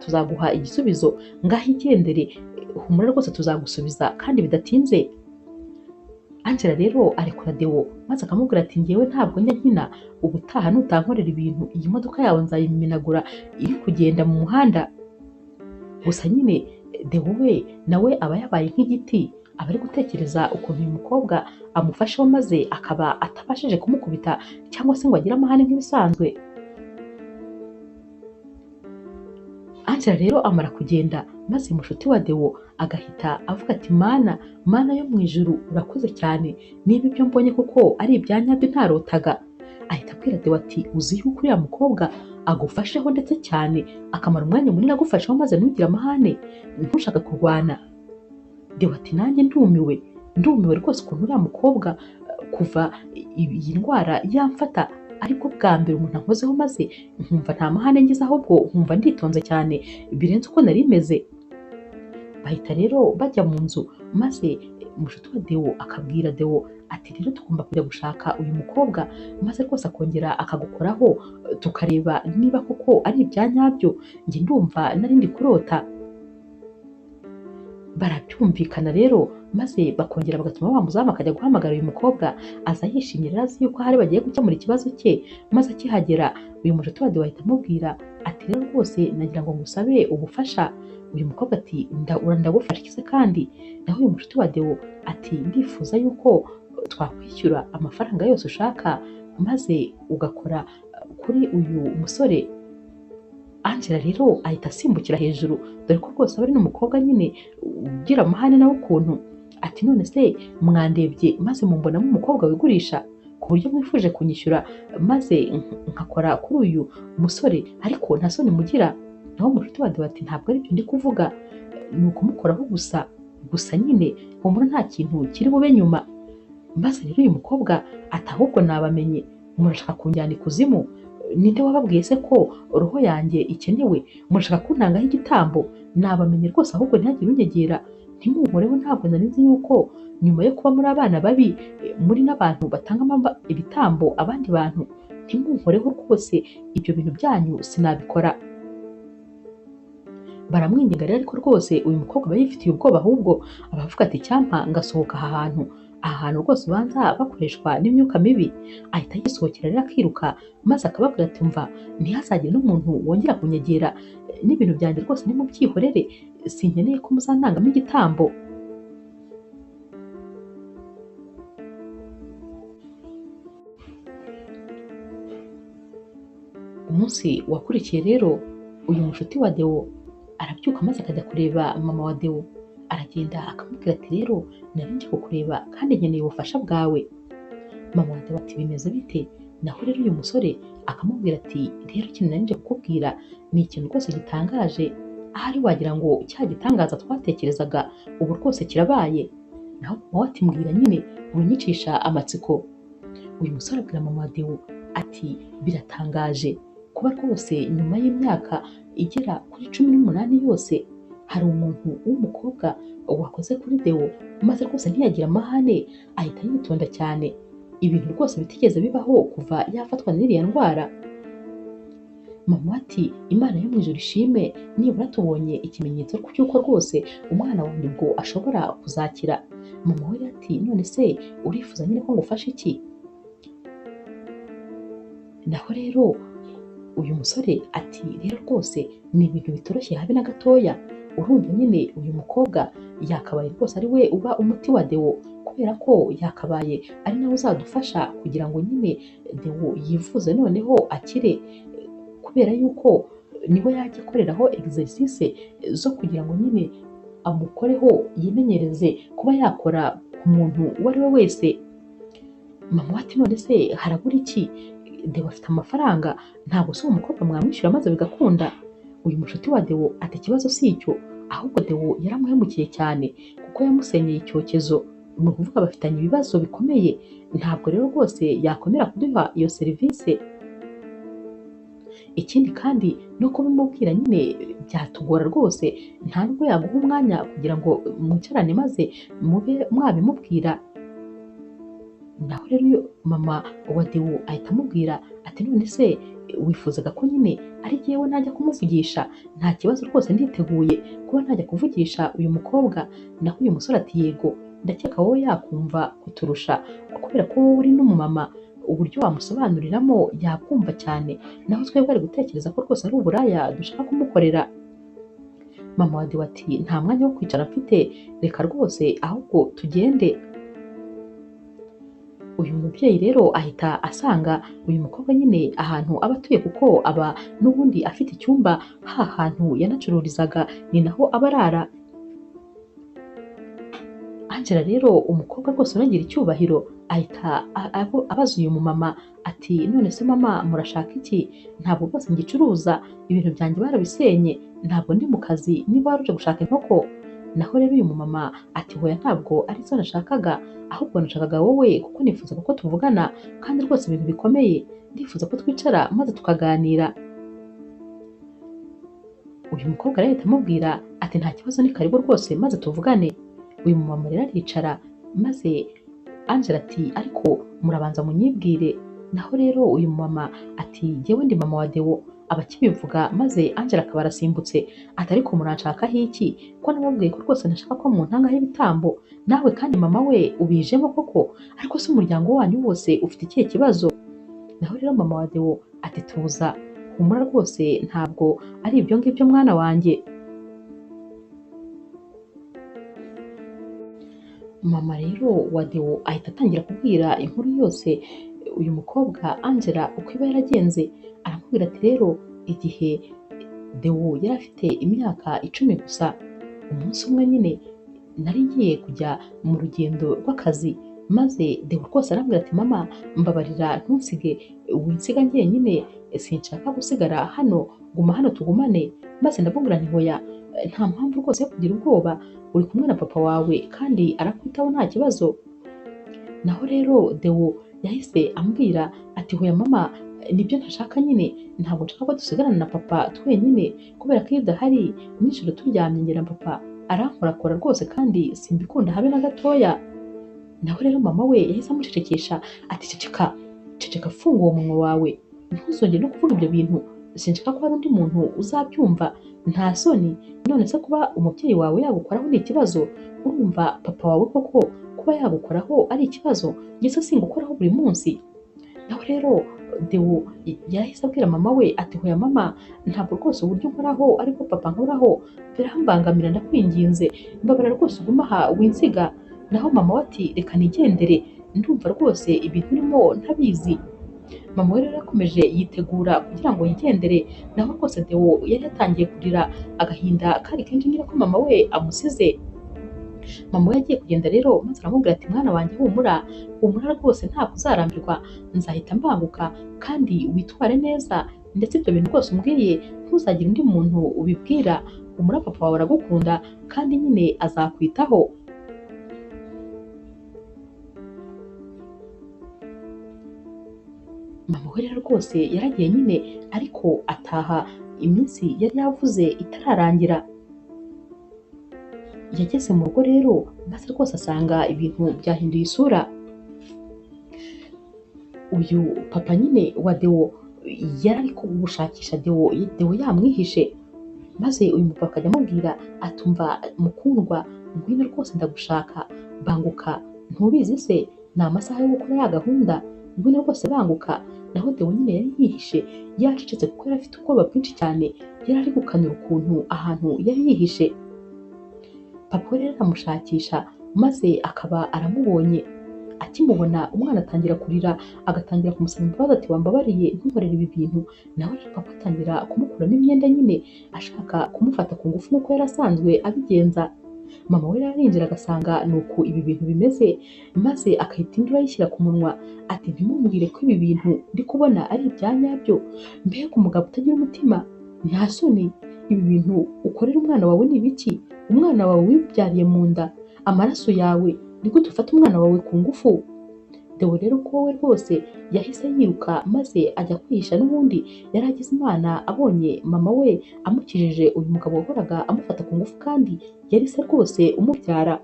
tuzaguha igisubizo, ngaho igendere, humura rwose tuzagusubiza kandi bidatinze. Angela rero arekura Deo maze akamubwira ati njyewe ntabwo njya nkina, ubutaha nutankorera ibintu iyi modoka yawe nzayimenagura iri kugenda mu muhanda. Gusa nyine Deo we nawe aba yabaye nk'igiti, aba ari gutekereza ukuntu uyu mukobwa amufasheho maze akaba atabashije kumukubita cyangwa se ngo agire amahane nk'ibisanzwe. Angela rero amara kugenda maze mushuti wa Deo agahita avuga ati mana, mana yo mu ijuru urakoze cyane, niba ibyo mbonye kuko ari ibya nyabyo ntarotaga. Ahita abwira Deo ati uzi yuko uriya mukobwa agufasheho ndetse cyane akamara umwanya munini agufasheho maze ntugire amahane, ntushaka kurwana. Deo ati nanjye ndumiwe, ndumiwe rwose ukuntu uriya mukobwa kuva iyi ndwara yamfata ariko bwa mbere umuntu ankozeho maze nkumva nta mahane ngize, ahubwo nkumva nditonze cyane birenze uko nari meze. Bahita rero bajya mu nzu maze mushuti wa Deo akabwira Deo ati rero tugomba kujya gushaka uyu mukobwa maze rwose akongera akagukoraho tukareba niba koko ari ibya nyabyo, njye ndumva nari ndi kurota. Barabyumvikana rero maze bakongera bagatuma wa muzamu akajya guhamagara uyu mukobwa, aza yishimye rero azi yuko ahari bagiye gukemura ikibazo cye. Maze akihagera uyu mushuti wa Deo ahita amubwira ati rero rwose nagira ngo ngusabe ubufasha. Uyu mukobwa ati ndagufasha iki se kandi? Naho uyu mushuti wa Deo ati ndifuza yuko twakwishyura amafaranga yose ushaka maze ugakora kuri uyu musore. Angela rero ahita asimbukira hejuru, dore ko rwose aba ari n'umukobwa nyine ugira amahane nawe ukuntu. Ati none se mwandebye maze mumbonamo umukobwa wigurisha ku buryo mwifuje kunyishyura maze nkakora kuri uyu musore, ariko nta soni mugira? Naho mushuti wa Deo ati ntabwo aribyo ndi kuvuga, ni ukumukoraho gusa gusa nyine humura nta kintu kiri bube nyuma. Maze rero uyu mukobwa ati ahubwo nabamenye, murashaka kunjyana ikuzimu? Ninde wababwiye se ko roho yanjye ikenewe? Murashaka kuntangaho igitambo? Nabamenye rwose, ahubwo ntihagire unyegera, ntimunkoreho, ntabwo nari nzi yuko nyuma yo kuba muri abana babi muri n'abantu batanga ibitambo abandi bantu, ntimunkoreho rwose, ibyo bintu byanyu sinabikora. Baramwinginga rero, ariko rwose uyu mukobwa aba yifitiye ubwoba, ahubwo abavuga ati cyampa ngasohoka aha hantu, aha hantu rwose ubanza bakoreshwa n'imyuka mibi. Ahita yisohokera rero akiruka, maze akababwira ati mva ntihazagire n'umuntu wongera kunyegera, n'ibintu byanjye rwose nimubyihorere, sinkeneye ko muzantangamo igitambo. Umunsi wakurikiye rero uyu mushuti wa Deo arabyuka maze akajya kureba mama wa Deo, aragenda akamubwira ati rero nari nje kukureba kandi nkeneye ubufasha bwawe. Mama wa Deo ati bimeze bite? Naho rero uyu musore akamubwira ati rero ikintu nari nje kukubwira ni ikintu rwose gitangaje, ahari wagira ngo cya gitangaza twatekerezaga ubu rwose kirabaye. Naho mama we ati mbwira nyine winyicisha amatsiko. Uyu musore abwira mama wa Deo ati biratangaje kuba rwose nyuma y'imyaka igera kuri 18 yose hari umuntu w'umukobwa wakoze kuri Deo maze rwose ntiyagira amahane, ahita yitonda cyane, ibintu rwose bitigeze bibaho kuva yafatwa n'iriya ndwara. Mama ati Imana yo mu ijuru ishime, nibura tubonye ikimenyetso cy'uko rwose umwana wanjye ubwo ashobora kuzakira. Mama we ati none se urifuza nyine ko ngufasha iki? Naho rero uyu musore ati rero rwose ni ibintu bitoroshye habe na gatoya, urumva nyine uyu mukobwa yakabaye rwose ari we uba umuti wa Deo, kubera ko yakabaye ari nawe uzadufasha kugira ngo nyine Deo yivuze noneho akire, kubera yuko niwe yajya akoreraho exercice zo kugira ngo nyine amukoreho yimenyereze kuba yakora ku muntu uwo ari we wese. Mama ati none se harabura iki? Deo afite amafaranga, ntabwo se uwo mukobwa mwamwishyura maze bigakunda? Uyu mushuti wa Deo ati ikibazo si icyo, ahubwo Deo yaramuhemukiye cyane kuko yamusenyeye icyokezo, ni ukuvuga bafitanye ibibazo bikomeye, ntabwo rero rwose yakomera kuduha iyo serivisi. Ikindi kandi no kubimubwira nyine byatugora rwose, nta nubwo yaguha umwanya kugira ngo mwicarane maze mube mwabimubwira. Naho rero mama wa Deo ahita amubwira ati none se wifuzaga ko nyine ari jyewe najya kumuvugisha? Nta kibazo rwose nditeguye kuba najya kuvugisha uyu mukobwa. Naho uyu musore ati yego, ndakeka wowe yakumva kuturusha kubera ko wowe uri n'umumama, uburyo wamusobanuriramo yakumva cyane, naho twebwe ari gutekereza ko rwose ari uburaya dushaka kumukorera. Mama wa Deo ati nta mwanya wo kwicara mfite, reka rwose ahubwo tugende. Uyu mubyeyi rero ahita asanga uyu mukobwa nyine ahantu aba atuye, kuko aba n'ubundi afite icyumba ha hantu yanacururizaga, ni naho aba arara. Angela rero umukobwa rwose unagira icyubahiro Ahita abaza uyu mumama ati none se mama murashaka iki? Ntabwo rwose ngicuruza, ibintu byanjye barabisenye, ntabwo ndi mu kazi, niba waruje gushaka inkoko. Naho rero uyu mumama ati hoya ntabwo ari zo nashakaga, ahubwo nashakaga wowe kuko nifuzaga ko tuvugana kandi rwose ibintu bikomeye, ndifuza ko twicara maze tukaganira. Uyu mukobwa rero ahita amubwira ati nta kibazo ni karibu rwose maze tuvugane. Uyu mumama rero aricara maze Angela ati ariko murabanza munyibwire. Naho rero uyu mumama ati jyewe ndi mama wa Deo. Abakibivuga maze Angela akaba arasimbutse ati ariko muranshakaho iki ko nababwiye ko rwose ntashaka ko muntangaho ibitambo, nawe kandi mama we ubijemo koko, ariko se umuryango wanyu wose ufite ikihe kibazo? Naho rero mama wa Deo ati tuza, humura rwose ntabwo ari ibyo ngibyo mwana wanjye. Mama rero wa Deo ahita atangira kubwira inkuru yose uyu mukobwa Angela uko iba yaragenze. Aramubwira ati rero igihe Deo yari afite imyaka 10 gusa, umunsi umwe nyine nari ngiye kujya mu rugendo rw'akazi, maze Deo rwose arambwira ati mama mbabarira ntunsige, winsiga njyenyine, sinshaka gusigara hano, guma hano tugumane. Maze ndamubwira nti hoya nta mpamvu rwose yo kugira ubwoba, uri kumwe na papa wawe kandi arakwitaho nta kibazo. Naho rero Deo yahise ambwira ati hoya mama nibyo ntashaka nyine, ntabwo nshaka ko dusigarana na papa twenyine, kubera ko iyo udahari nijoro turyamye njye na papa arankorakora rwose kandi simbikunda habe na gatoya. Naho rero mama we yahise amucecekesha ati ceceka ceceka, funga uwo munwa wawe, ntuzongere no kuvuga ibyo bintu, sinshaka ko hari undi muntu uzabyumva, nta soni, none se kuba umubyeyi wawe yagukoraho ni ikibazo? Urumva papa wawe koko kuba yagukoraho ari ikibazo? Njye se singukoraho buri munsi? Naho rero Deo yahise abwira mama we ati hoya mama ntabwo rwose uburyo nkoraho ariko papa nkoraho birambangamira, ndakwinginze mbabara rwose ugume aha winsiga. Naho mama we ati reka nigendere, ndumva rwose ibintu urimo ntabizi. Mama we rero yakomeje yitegura kugira ngo yigendere, naho rwose Deo yari yatangiye kurira agahinda kari kenshi nyine ko mama we amusize. Mama we yagiye kugenda rero maze aramubwira ati mwana wanjye humura, humura rwose ntabwo uzarambirwa, nzahita mbanguka kandi witware neza, ndetse ibyo bintu rwose umbwiye ntuzagire undi muntu ubibwira, humura papa wawe aragukunda kandi nyine azakwitaho. Mama we rero rwose yaragiye nyine, ariko ataha iminsi yari yavuze itararangira. Yageze mu rugo rero maze rwose asanga ibintu byahinduye isura. Uyu papa nyine wa Deo yari ari gushakisha Deo, Deo yamwihishe, maze uyu mupapa akajya amubwira atumva mukundwa ngwino rwose ndagushaka, banguka, ntubizi se ni amasaha yo gukora ya gahunda, ngwino rwose banguka. Naho Deo nyine yari yihishe yacecetse kuko yari afite ubwoba bwinshi cyane, yari ari gukanura ukuntu ahantu yari yihishe. Papa we rero aramushakisha maze akaba aramubonye. Akimubona umwana atangira kurira, agatangira kumusaba imbabazi ati wambabariye ntunkorere ibi bintu. Nawe rero papa atangira kumukuramo imyenda nyine ashaka kumufata ku ngufu nk'uko yari asanzwe abigenza. Mama we rero arinjira agasanga ni uku ibi bintu bimeze, maze akahita induru ayishyira ku munwa ati ntimumbwire ko ibi bintu ndi kubona ari ibya nyabyo, mbega umugabo utagira umutima, nta soni, ibi bintu ukorera umwana wawe ni ibiki? Umwana wawe wibyariye mu nda, amaraso yawe, ni gute ufata umwana wawe ku ngufu? Deo rero ko we rwose yahise yiruka maze ajya kwihisha, n'ubundi yari agize Imana abonye mama we amukijije uyu mugabo wahoraga amufata ku ngufu kandi yari se rwose umubyara.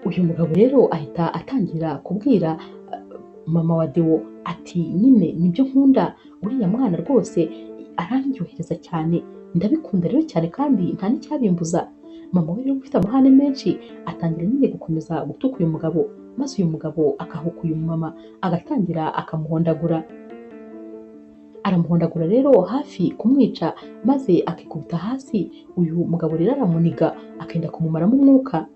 Uyu mugabo rero ahita atangira kubwira mama wa Deo ati nyine nibyo nkunda, uriya mwana rwose arandyohereza cyane, ndabikunda rero cyane kandi nta n'icyabimbuza. Mama we rero ufite amahane menshi atangira nyine gukomeza gutuka uyu mugabo, maze uyu mugabo akahuka uyu mama agatangira akamuhondagura. Aramuhondagura rero hafi kumwica maze akikubita hasi, uyu mugabo rero aramuniga akenda kumumaramo umwuka.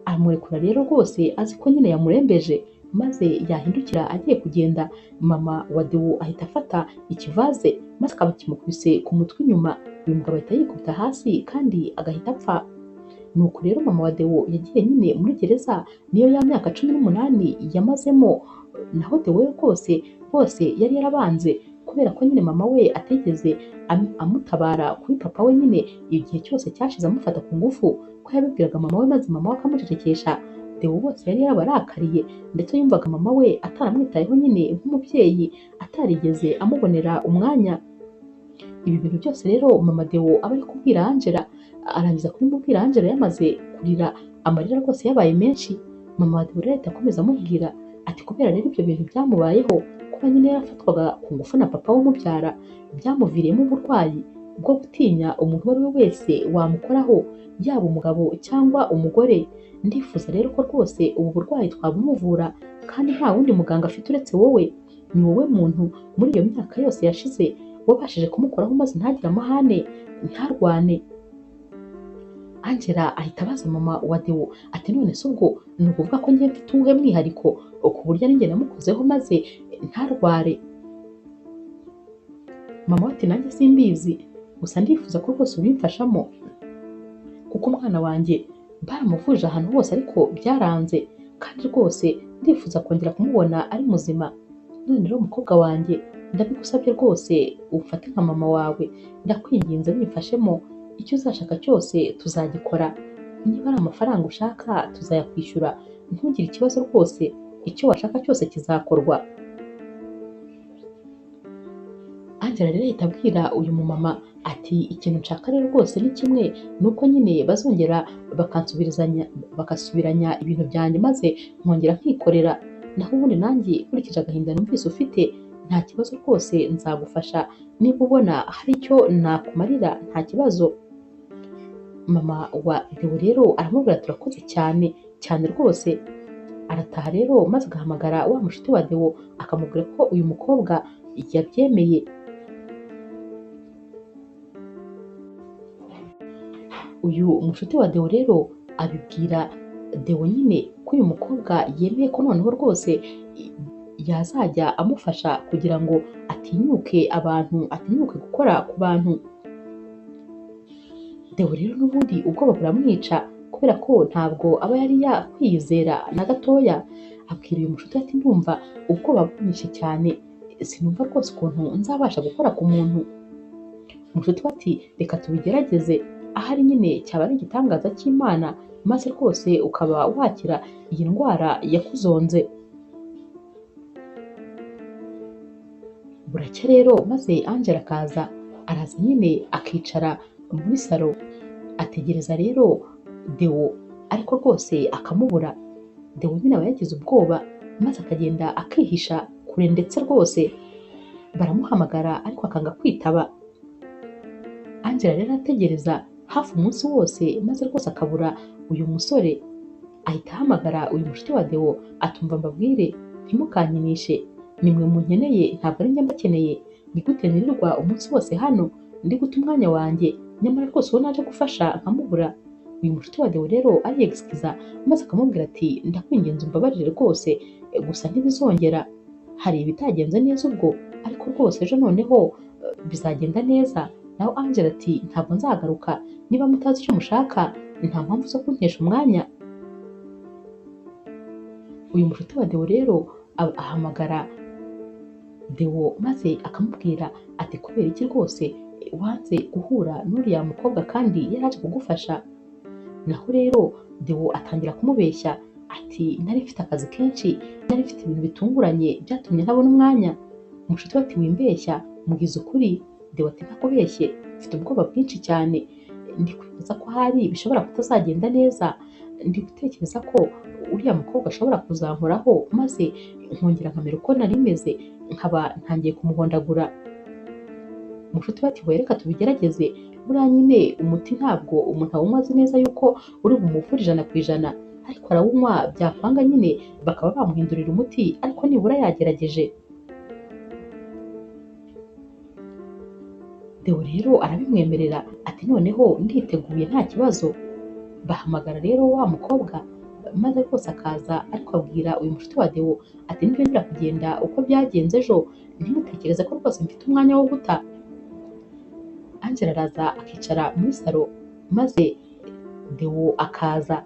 Aramurekura rero rwose azi ko nyine yamurembeje, maze yahindukira agiye kugenda, mama wa Deo ahita afata ikivaze maze akaba kimukubise ku mutwe inyuma, uyu mugabo ahita yikubita hasi kandi agahita apfa. Nuko rero mama wa Deo yagiye nyine muri gereza, niyo ya myaka 18 yamazemo. Naho Deo we rwose bose yari yarabanze, kubera ko nyine mama we atigeze amutabara kuri papa we nyine igihe cyose cyashize amufata ku ngufu, ko yabibwiraga mama we maze mama we akamucecekesha. Deo bose yari yarabarakariye, ndetse yumvaga mama we ataramwitayeho nyine nk'umubyeyi, atarigeze amubonera umwanya. Ibi bintu byose rero mama Deo aba ari kubwira Angela, arangiza kubimubwira Angela yamaze kurira amarira rwose yabaye menshi. Mama wa Deo rero ahita akomeza amubwira ati kubera rero ibyo bintu byamubayeho, kuba nyine yarafatwaga ku ngufu na papa w'umubyara, byamuviriyemo uburwayi bwo gutinya umuntu uwo ari we wese wamukoraho, yaba umugabo cyangwa umugore. Ndifuza rero ko rwose ubu burwayi twabumuvura, kandi nta wundi muganga afite uretse wowe. Ni wowe muntu muri iyo myaka yose yashize wabashije kumukoraho maze ntagire amahane, ntarwane. Angela ahita abaza mama wa Deo ati none se ubwo ni ukuvuga ko njye mfite uwuhe mwihariko ku buryo ari njye namukozeho maze ntarware? Mama we ati nanjye simbizi, gusa ndifuza ko rwose ubimfashamo, kuko umwana wanjye baramuvuje ahantu hose ariko byaranze, kandi rwose ndifuza kongera kumubona ari muzima. None rero umukobwa wanjye ndabigusabye rwose umfate nka mama wawe, ndakwinginze bimfashemo, icyo uzashaka cyose tuzagikora, niba ari amafaranga ushaka tuzayakwishyura, ntugire ikibazo rwose, icyo washaka cyose kizakorwa. Angela rero ahita abwira uyu mumama ati ikintu nshaka rero rwose ni kimwe, ni uko nyine bazongera bagasubiranya ibintu byanjye maze nkongera nkikorera, naho ubundi nanjye nkurikije agahinda numvise ufite nta kibazo rwose nzagufasha, niba ubona hari icyo nakumarira nta kibazo. Mama wa Deo rero aramubwira turakoze cyane cyane rwose. Arataha rero maze agahamagara wa mushuti wa Deo akamubwira ko uyu mukobwa yabyemeye. Uyu mushuti wa Deo rero abibwira Deo nyine ko uyu mukobwa yemeye ko noneho rwose yazajya amufasha kugira ngo atinyuke abantu, atinyuke gukora ku bantu. Deo rero n'ubundi ubwoba buramwica, kubera ko ntabwo aba yari yakwiyizera na gatoya. Abwira uyu mushuti ati ndumva ubwoba bunyishe cyane, sinumva rwose ukuntu nzabasha gukora ku muntu. Umushuti we ati reka tubigerageze, ahari nyine cyaba ari igitangaza cy'Imana, maze rwose ukaba wakira iyi ndwara yakuzonze. Buracya rero maze Angela akaza, araza nyine akicara muri salo, ategereza rero Deo, ariko rwose akamubura. Deo nyine aba yagize ubwoba maze akagenda akihisha kure, ndetse rwose baramuhamagara ariko akanga kwitaba. Angela rero ategereza hafi umunsi wose maze rwose akabura uyu musore. Ahita ahamagara uyu mushuti wa Deo atumva mbabwire ntimukankinishe, nimwe munkeneye ntabwo ari njye mbakeneye, ni gute nirirwa umunsi wose hano ndi guta umwanya wanjye, nyamara rwose uwo naje gufasha nkamubura. Uyu mushuti wa Deo rero ariyegisikiza maze akamubwira ati ndakwinginze umbabarire rwose, gusa ntibizongera, hari ibitagenze neza ubwo, ariko rwose ejo noneho bizagenda neza. Naho Angela ati ntabwo nzagaruka, niba mutazi icyo mushaka nta mpamvu zo kuntesha umwanya. Uyu mushuti wa Deo rero ahamagara Deo maze akamubwira ati kubera iki rwose wanze guhura n'uriya mukobwa kandi yari aje kugufasha? Naho rero Deo atangira kumubeshya ati nari mfite akazi kenshi, nari mfite ibintu bitunguranye byatumye ntabona umwanya. Umushuti we ati wimbeshya, mbwiza ukuri. Deo ati ntakubeshye, mfite ubwoba bwinshi cyane, ndi kwibaza ko hari bishobora kutazagenda neza, ndi gutekereza ko uriya mukobwa ashobora kuzankoraho maze nkongera nkamera uko nari meze, nkaba ntangiye kumuhondagura. Umushuti we ati hoya reka tubigerageze, buriya nyine umuti ntabwo umuntu awunywa azi neza yuko uri bumuvure 100%, ariko arawunywa byakwanga nyine bakaba bamuhindurira umuti, ariko nibura yagerageje. Deo rero arabimwemerera ati noneho nditeguye nta kibazo. Bahamagara rero wa mukobwa maze rwose akaza, ariko abwira uyu mushuti wa Deo ati nibyongera kugenda uko byagenze ejo ntimutekereze ko rwose mfite umwanya wo guta. Angela araza akicara muri salo maze Deo akaza,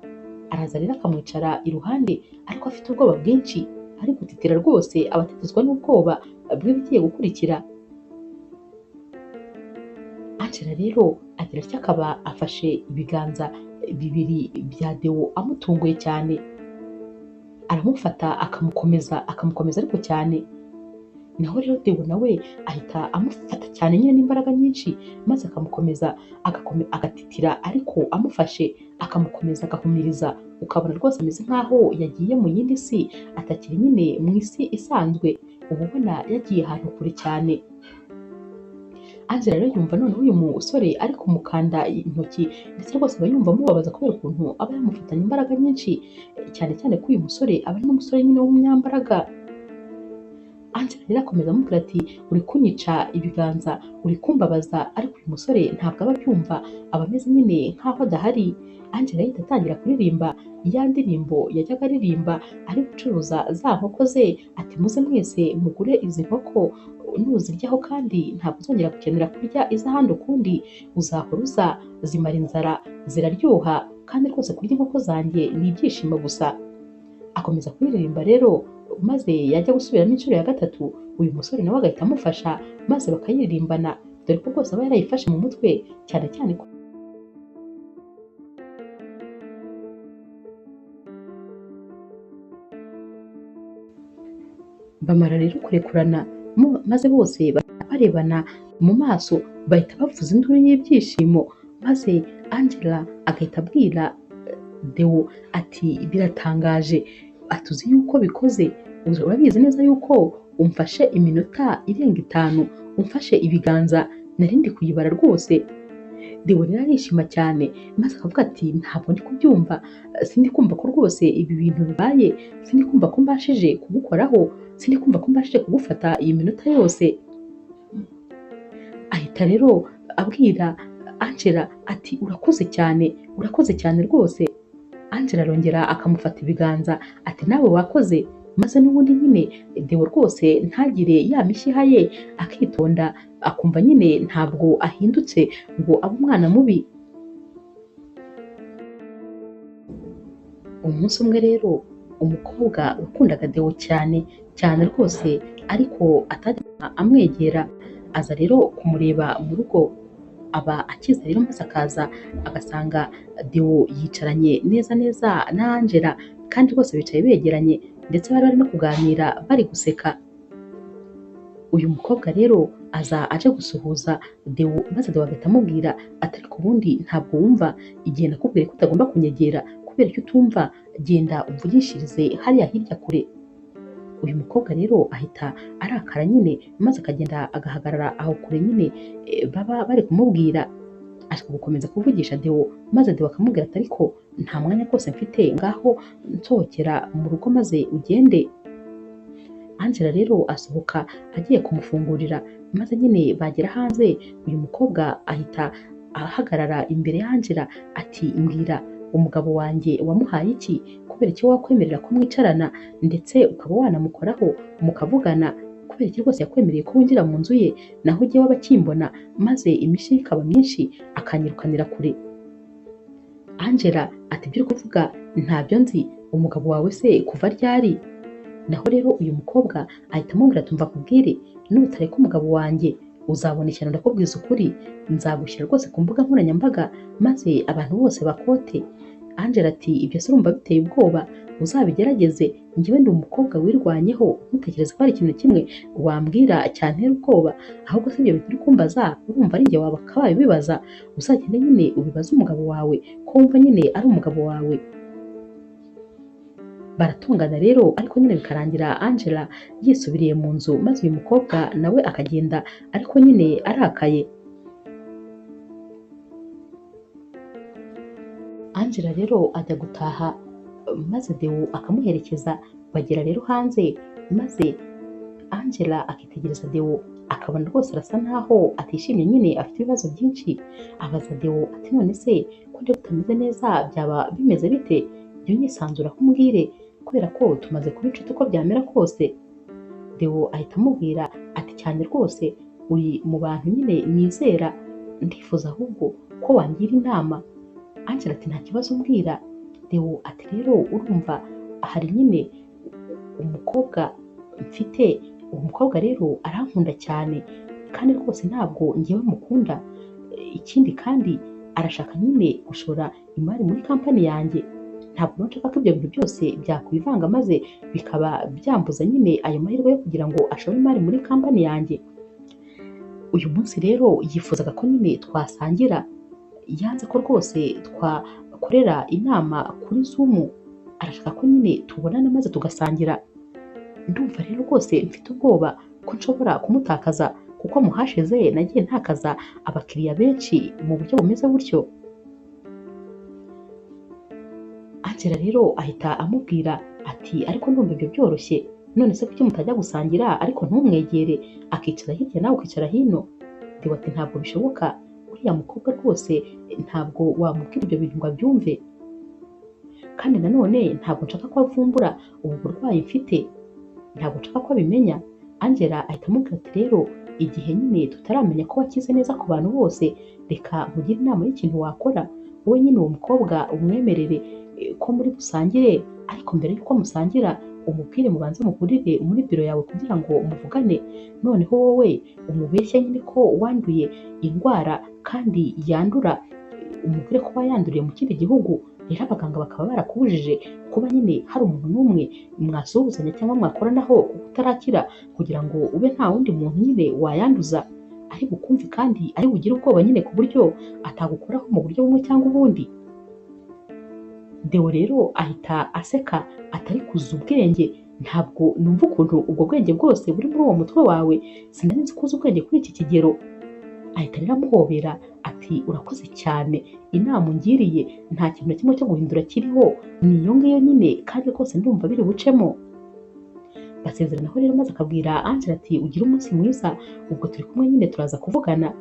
araza rero akamwicara iruhande ariko afite ubwoba bwinshi, ari gutitira rwose, aba atetezwa n'ubwoba bw'ibigiye gukurikira. Angela rero agira atya akaba afashe ibiganza bibiri bya Deo amutunguye cyane, aramufata akamukomeza, akamukomeza ariko cyane. Naho rero Deo nawe ahita amufata cyane nyine n'imbaraga nyinshi, maze akamukomeza agatitira ariko amufashe akamukomeza agahumiriza, ukabona rwose ameze nk'aho yagiye mu yindi si, atakiri nyine mu isi isanzwe, uba ubona yagiye ahantu kure cyane. Angela rero yumva noneho uyu musore ari kumukanda intoki, ndetse rwose aba yumva amubabaza kubera ukuntu aba yamufatanye imbaraga nyinshi, cyane cyane ko uyu musore aba ari n'umusore nyine w'umunyambaraga. Angela rero akomeza amubwira ati uri kunyica ibiganza, uri kumbabaza, ariko uyu musore ntabwo aba abyumva, aba ameze nyine nk'aho adahari. Angela ahita atangira kuririmba ya ndirimbo yajyaga aririmba ari gucuruza za nkoko ze, ati muze mwese mugure izi nkoko, nuziryaho kandi ntabwo uzongera gukenera kurya iz'ahandi ukundi, uzahora uza, zimara inzara, ziraryoha, kandi rwose kurya inkoko zanjye ni ibyishimo gusa. Akomeza kuririmba rero, maze yajya gusubiramo inshuro ya gatatu, uyu musore nawe agahita amufasha, maze bakayiririmbana, dore ko rwose aba yarayifashe mu mutwe, cyane cyane ko bamara rero kurekurana, maze bose barebana mu maso, bahita bavuza induru y'ibyishimo, maze Angela agahita abwira Deo ati biratangaje, atuzi yuko bikoze, urabizi neza yuko umfashe iminota irenga 5, umfashe ibiganza, nari ndi kuyibara rwose. Deo rero arishima cyane, maze akavuga ati ntabwo ndi kubyumva, sindi kumva ko rwose ibi bintu bibaye, sindi kumva ko mbashije kugukoraho, sindi kumva ko mbashije kugufata iyi minota yose. Ahita rero abwira Angela ati urakoze cyane, urakoze cyane rwose. Angela arongera akamufata ibiganza ati nawe wakoze, maze n'ubundi nyine Deo rwose ntagire ya mishyiha ye, akitonda, akumva nyine ntabwo ahindutse ngo abe umwana mubi. Umunsi umwe rero umukobwa wakundaga Deo cyane cyane rwose, ariko atajya amwegera, aza rero kumureba mu rugo, aba akiza rero maze akaza agasanga Deo yicaranye neza neza na Angela, kandi rwose bicaye begeranye, ndetse bari barimo kuganira bari guseka. Uyu mukobwa rero aza aje gusuhuza Deo, maze Deo agahita amubwira ati ariko ubundi ntabwo wumva igihe nakubwiye ko utagomba kunyegera, kubera icyo utumva, genda umvugishirize hariya hirya kure. Uyu mukobwa rero ahita arakara nyine, maze akagenda agahagarara aho kure nyine baba bari kumubwira, ashaka gukomeza kuvugisha Deo, maze Deo akamubwira ati ariko nta mwanya rwose mfite, ngaho nsohokera mu rugo maze ugende. Angela rero asohoka agiye kumufungurira, maze nyine bagera hanze, uyu mukobwa ahita ahagarara imbere ya Angela ati mbwira umugabo wanjye wamuhaye iki, kubera icyo wakwemerera ko mwicarana ndetse ukaba wanamukoraho mukavugana, kubera iki rwose yakwemereye ko winjira mu nzu ye, naho ujye waba akimbona maze imishyi ikaba myinshi akanyirukanira kure. Angela ati ibyo uri kuvuga ntabyo nzi, umugabo wawe se kuva ryari? Naho rero uyu mukobwa ahita amubwira ati umva nkubwire, nutareka umugabo wanjye uzabona ishyano, ndakubwiza ukuri, nzagushyira rwose ku mbuga nkoranyambaga maze abantu bose bakote. Angela ati ibyo se urumva biteye ubwoba, uzabigerageze, njyewe ndi umukobwa wirwanyeho, ntutekereze ko hari ikintu kimwe wambwira cyantera ubwoba, ahubwo se ibyo bintu uri kumbaza urumva ari njye wakabaye ubibaza, uzagende nyine ubibaze umugabo wawe ko wumva nyine ari umugabo wawe. Baratongana rero, ariko nyine bikarangira Angela yisubiriye mu nzu, maze uyu mukobwa nawe akagenda ariko nyine arakaye. Angela rero ajya gutaha, maze Deo akamuherekeza, bagera rero hanze, maze Angela akitegereza Deo akabona rwose arasa nkaho atishimye nyine afite ibibazo byinshi. Abaza Deo ati none se ko ndeba utameze neza byaba bimeze bite? Jya unyisanzura umbwire kubera ko tumaze kuba inshuti uko byamera kose. Deo ahita amubwira ati cyane rwose uri mu bantu nyine nizera, ndifuza ahubwo ko wangira inama. Angela ati nta kibazo mbwira. Deo ati rero urumva hari nyine umukobwa mfite, uwo mukobwa rero arankunda cyane kandi rwose ntabwo njyewe mukunda, ikindi kandi arashaka nyine gushora imari muri kampani yanjye, ntabwo nshaka ko ibyo bintu byose byakwivanga maze bikaba byambuza nyine ayo mahirwe yo kugira ngo ashore imari muri kampani yanjye. Uyu munsi rero yifuzaga ko nyine twasangira, yanze ko rwose twakorera inama kuri Zoom, arashaka ko nyine tubonana maze tugasangira. Ndumva rero rwose mfite ubwoba ko nshobora kumutakaza kuko mu hashize nagiye ntakaza abakiriya benshi mu buryo bumeze butyo. Angela rero ahita amubwira ati ariko ndumva ibyo byoroshye, none se kuki mutajya gusangira ariko ntumwegere, akicara hirya nawe ukicara hino? Deo ati ntabwo bishoboka, uriya mukobwa rwose ntabwo wamubwira ibyo bintu ngo abyumve, kandi nanone ntabwo nshaka ko avumbura ubu burwayi mfite, ntabwo nshaka ko abimenya. Angela ahita amubwira ati rero igihe nyine tutaramenya ko wakize neza ku bantu bose, reka nkugire inama y'ikintu wakora, wowe nyine uwo mukobwa umwemerere ko muri busangire, ariko mbere y'uko musangira umubwire mubanze muhurire muri biro yawe kugira ngo muvugane, noneho wowe umubeshye nyine ko wanduye indwara kandi yandura, umubwire ko wayanduriye mu kindi gihugu, rero abaganga bakaba barakubujije kuba nyine hari umuntu n'umwe mwasuhuzanya cyangwa mwakoranaho kuko utarakira, kugira ngo ube nta wundi muntu nyine wayanduza, ari bukumve kandi ari bugire ubwoba nyine ku buryo atagukoraho mu buryo bumwe cyangwa ubundi. Deo rero ahita aseka atari kuza ubwenge, ntabwo numva ukuntu ubwo bwenge bwose buri muri uwo mutwe wawe, sinari nzi ko uzi ubwenge kuri iki kigero. Ahita rero amuhobera ati urakoze cyane, inama ungiriye nta kintu na kimwe cyo guhindura kiriho, ni iyo ngiyo nyine kandi rwose ndumva biri bucemo. Basezeranaho rero maze akabwira Angela ati ugire umunsi mwiza, ubwo turi kumwe nyine turaza kuvugana.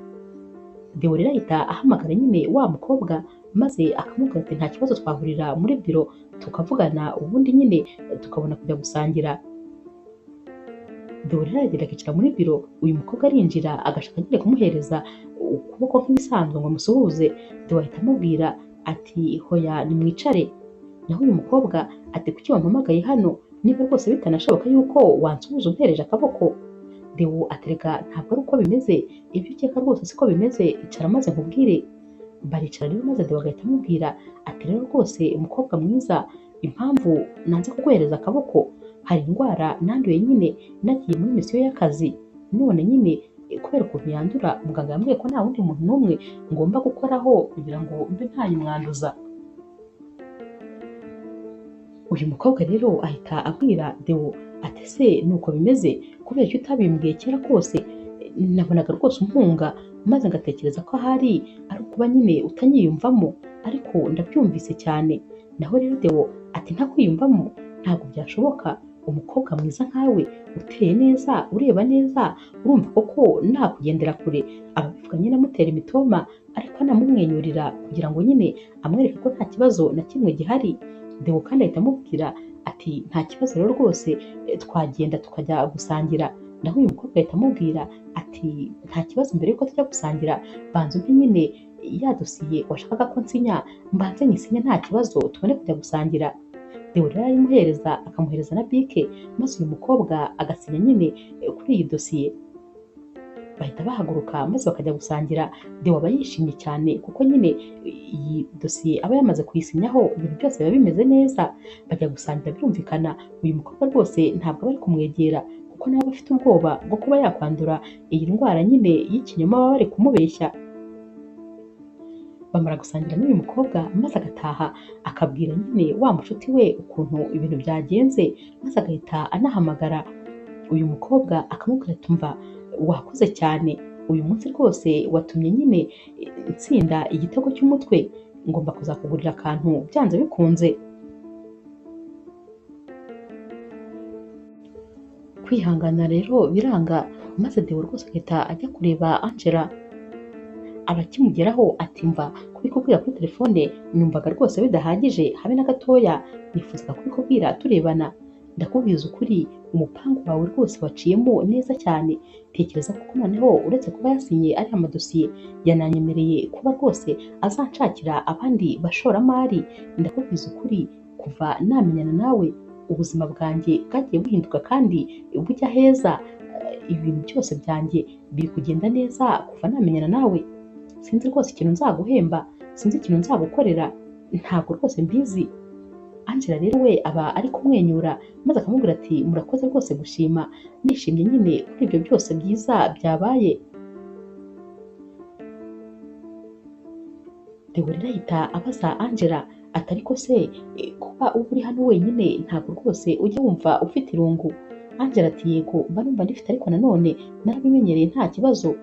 Deo rero ahita ahamagara nyine wa mukobwa maze akamubwira ati nta kibazo twahurira muri biro tukavugana, ubundi nyine tukabona kujya gusangira. Deo rero aragenda akicara muri biro, uyu mukobwa arinjira agashaka nyine kumuhereza ukuboko nk'ibisanzwe ngo amusuhuze. Deo ahita amubwira ati hoya nimwicare. Naho uyu mukobwa ati kuki wampamagaye hano niba rwose bitanashoboka yuko wansuhuza umpereje akaboko? Deo atereka ntabwo ari uko bimeze, ibyo ukeka rwose siko bimeze, icara maze nkubwire. Baricara rero maze Deo agahita amubwira ati rero rwose umukobwa mwiza, impamvu nanze kuguhereza akaboko, hari indwara nanduye nyine nagiye muri misiyo y'akazi, none nyine kubera ukuntu yandura muganga yambwiye ko nta wundi muntu n'umwe ngomba gukoraho kugira ngo mbe ntayimwanduza. Uyu mukobwa rero ahita abwira Deo ati se nuko bimeze, kubera icyo utabimbwiye kera kose nabonaga rwose umpunga maze ngatekereza ko ahari ari ukuba nyine utanyiyumvamo, ariko ndabyumvise cyane. Naho rero Deo ati ntakwiyumvamo ntabwo byashoboka, umukobwa mwiza nkawe uteye neza ureba neza urumva koko nakugendera kure. Ababivuga nyine amutera imitoma ariko anamumwenyurira kugira ngo nyine amwereke ko nta kibazo na kimwe gihari. Deo kandi ahita amubwira ati nta kibazo rero rwose twagenda tukajya gusangira. Naho uyu mukobwa ahita amubwira ati nta kibazo, mbere yuko tujya gusangira banza umpe nyine ya dosiye washakaga ko nsinya, mbanze nyisinya nta kibazo tubone kujya gusangira. Deo rero arayimuhereza akamuhereza na bike, maze uyu mukobwa agasinya nyine kuri iyi dosiye. Bahita bahaguruka maze bakajya gusangira. Deo aba yishimye cyane kuko nyine iyi dosiye aba yamaze kuyisinyaho, ibintu byose biba bimeze neza. Bajya gusangira birumvikana, uyu mukobwa rwose ntabwo aba ari kumwegera kuko nawe aba afite ubwoba bwo kuba yakwandura iyi ndwara nyine y'ikinyoma baba bari kumubeshya. Bamara gusangira n'uyu mukobwa maze agataha akabwira nyine wa mushuti we ukuntu ibintu byagenze, maze agahita anahamagara uyu mukobwa akamubwira ati umva wakoze cyane, uyu munsi rwose watumye nyine nsinda igitego cy'umutwe, ngomba kuzakugurira akantu byanze bikunze. Kwihangana rero biranga, maze Deo rwose agahita ajya kureba Angela. Abakimugeraho ati mva kubikubwira kuri telefone numvaga rwose bidahagije habe na gatoya, nifuzaga kubikubwira turebana. Ndakubwiza ukuri umupangu wawe rwose waciyemo neza cyane, tekereza ko noneho uretse kuba yasinye ariya amadosiye yananyemereye kuba rwose azanshakira abandi bashoramari. Ndakubwiza ukuri kuva namenyana nawe ubuzima bwanjye bwagiye buhinduka kandi bujya heza, ibintu byose byanjye biri kugenda neza kuva namenyana nawe. Sinzi rwose ikintu nzaguhemba, sinzi ikintu nzagukorera, ntabwo rwose mbizi. Angela rero we aba ari kumwenyura maze akamubwira ati murakoze rwose gushima, nishimye nyine kuri ibyo byose byiza byabaye. Deo rero ahita abaza Angela ati ariko se kuba uba uri hano wenyine ntabwo rwose ujya wumva ufite irungu? Angela ati yego mba numva ndifite, ariko nanone narabimenyereye nta kibazo.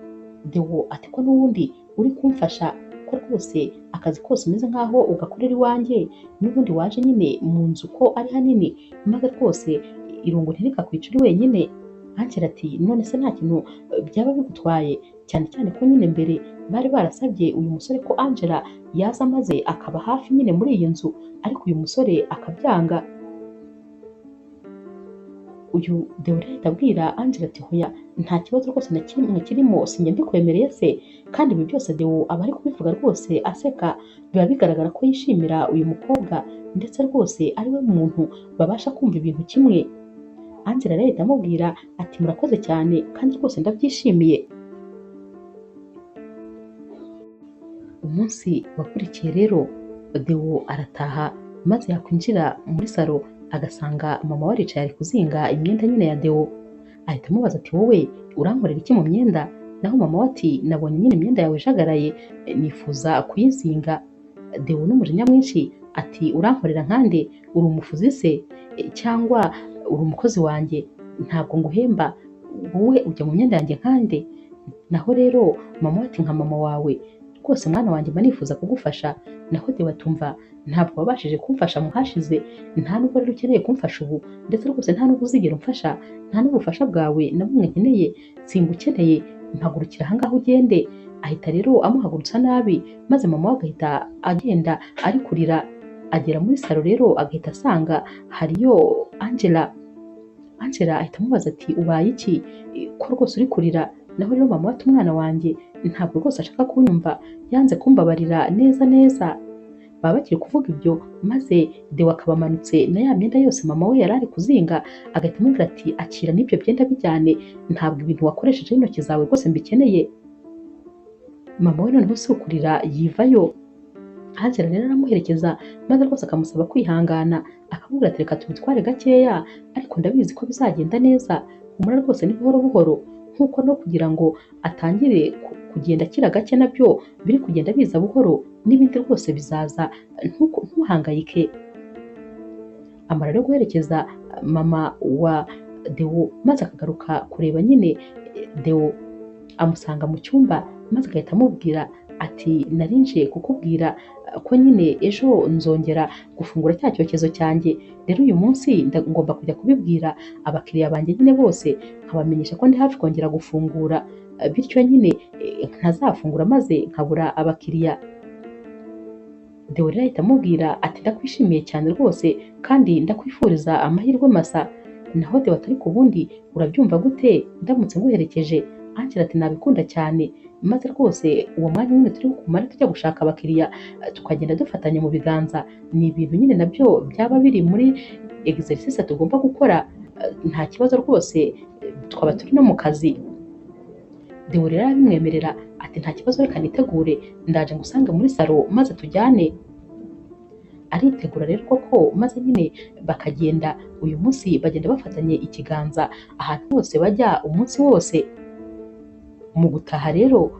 Deo ati ko n'ubundi uri kumfasha, ko rwose akazi kose umeze nkaho ugakorera iwanjye, n'ubundi waje nyine mu nzu ko ari hanini, maze rwose irungu ntirikakwice uri wenyine. Angela ati none se nta kintu byaba bigutwaye, cyane cyane ko nyine mbere bari barasabye uyu musore ko Angela yaza maze akaba hafi nyine muri iyi nzu, ariko uyu musore akabyanga. Uyu Deo rero ahita abwira Angela ati hoya nta kibazo rwose na kimwe kirimo, sinjye mbikwemereye se? Kandi ibi byose Deo aba ari kubivuga rwose aseka, biba bigaragara ko yishimira uyu mukobwa ndetse rwose ari we muntu babasha kumva ibintu kimwe. Angela rero ahita amubwira ati murakoze cyane kandi rwose ndabyishimiye. Umunsi wakurikiye rero Deo arataha maze yakwinjira muri salo agasanga mama we aricaye ari kuzinga imyenda nyine ya Deo. Ahita amubaza ati wowe urankorera iki mu myenda? Naho mama we ati nabonye nyine imyenda yawe ijagaraye nifuza kuyizinga. Deo n'umujinya mwinshi ati urankorera nkande? Uri umufuzi se cyangwa uri umukozi wanjye? Ntabwo nguhemba, wowe ujya mu myenda yanjye nkande? Naho rero mama we ati nka mama wawe rwose mwana wanjye mba nifuza kugufasha. Naho Deo atumva ntabwo wabashije kumfasha mu hashize, nta nubwo rero ukeneye kumfasha ubu, ndetse rwose nta nubwo uzigera umfasha, nta n'ubufasha bwawe na bumwe nkeneye, singukeneye, mpagurukira aha ngaha ugende. Ahita rero amuhagurutsa nabi, maze mama we agahita agenda ari kurira. Agera muri salo rero agahita asanga hariyo Angela. Angela ahita amubaza ati ubaye iki ko rwose uri kurira? Naho rero mama we ati umwana wanjye ntabwo rwose ashaka kunyumva, yanze kumbabarira neza neza. Baba bakiri kuvuga ibyo maze Deo akaba amanutse na ya myenda yose mama we yari ari kuzinga, agahita amubwira ati akira n'ibyo byenda bijyane, ntabwo ibintu wakoresheje intoki zawe rwose mbikeneye. Mama we noneho si ukurira yivayo. Angela rero aramuherekeza maze rwose akamusaba kwihangana, akamubwira ati reka tubitware gakeya, ariko ndabizi ko bizagenda neza, humura rwose ni buhoro buhoro. Nk'uko no kugira ngo atangire kugenda akira gake nabyo biri kugenda biza buhoro, n'ibindi rwose bizaza, ntuhangayike. Amara rero guherekeza mama wa Deo maze akagaruka kureba nyine Deo, amusanga mu cyumba maze agahita amubwira ati narinje kukubwira ko nyine ejo nzongera gufungura cya cyokezo cyanjye, rero uyu munsi ngomba kujya kubibwira abakiriya banjye nyine bose, nkabamenyesha ko ndi hafi kongera gufungura, bityo nyine ntazafungura maze nkabura abakiriya. Deo rero ahita amubwira ati ndakwishimiye cyane rwose kandi ndakwifuriza amahirwe masa. Naho Deo ati ariko ubundi urabyumva gute ndamutse nguherekeje? Angela ati nabikunda cyane, maze rwose uwo mwanya nyine turi kumara tujya gushaka abakiriya tukagenda dufatanya mu biganza, ni ibintu nyine nabyo byaba biri muri exercice tugomba gukora, nta kibazo rwose twaba turi no mu kazi. Deo rero arabimwemerera ati nta kibazo reka nitegure ndaje ngusange muri salo maze tujyane. Aritegura rero koko maze nyine bakagenda. Uyu munsi bagenda bafatanye ikiganza ahantu hose bajya umunsi wose. Mu gutaha rero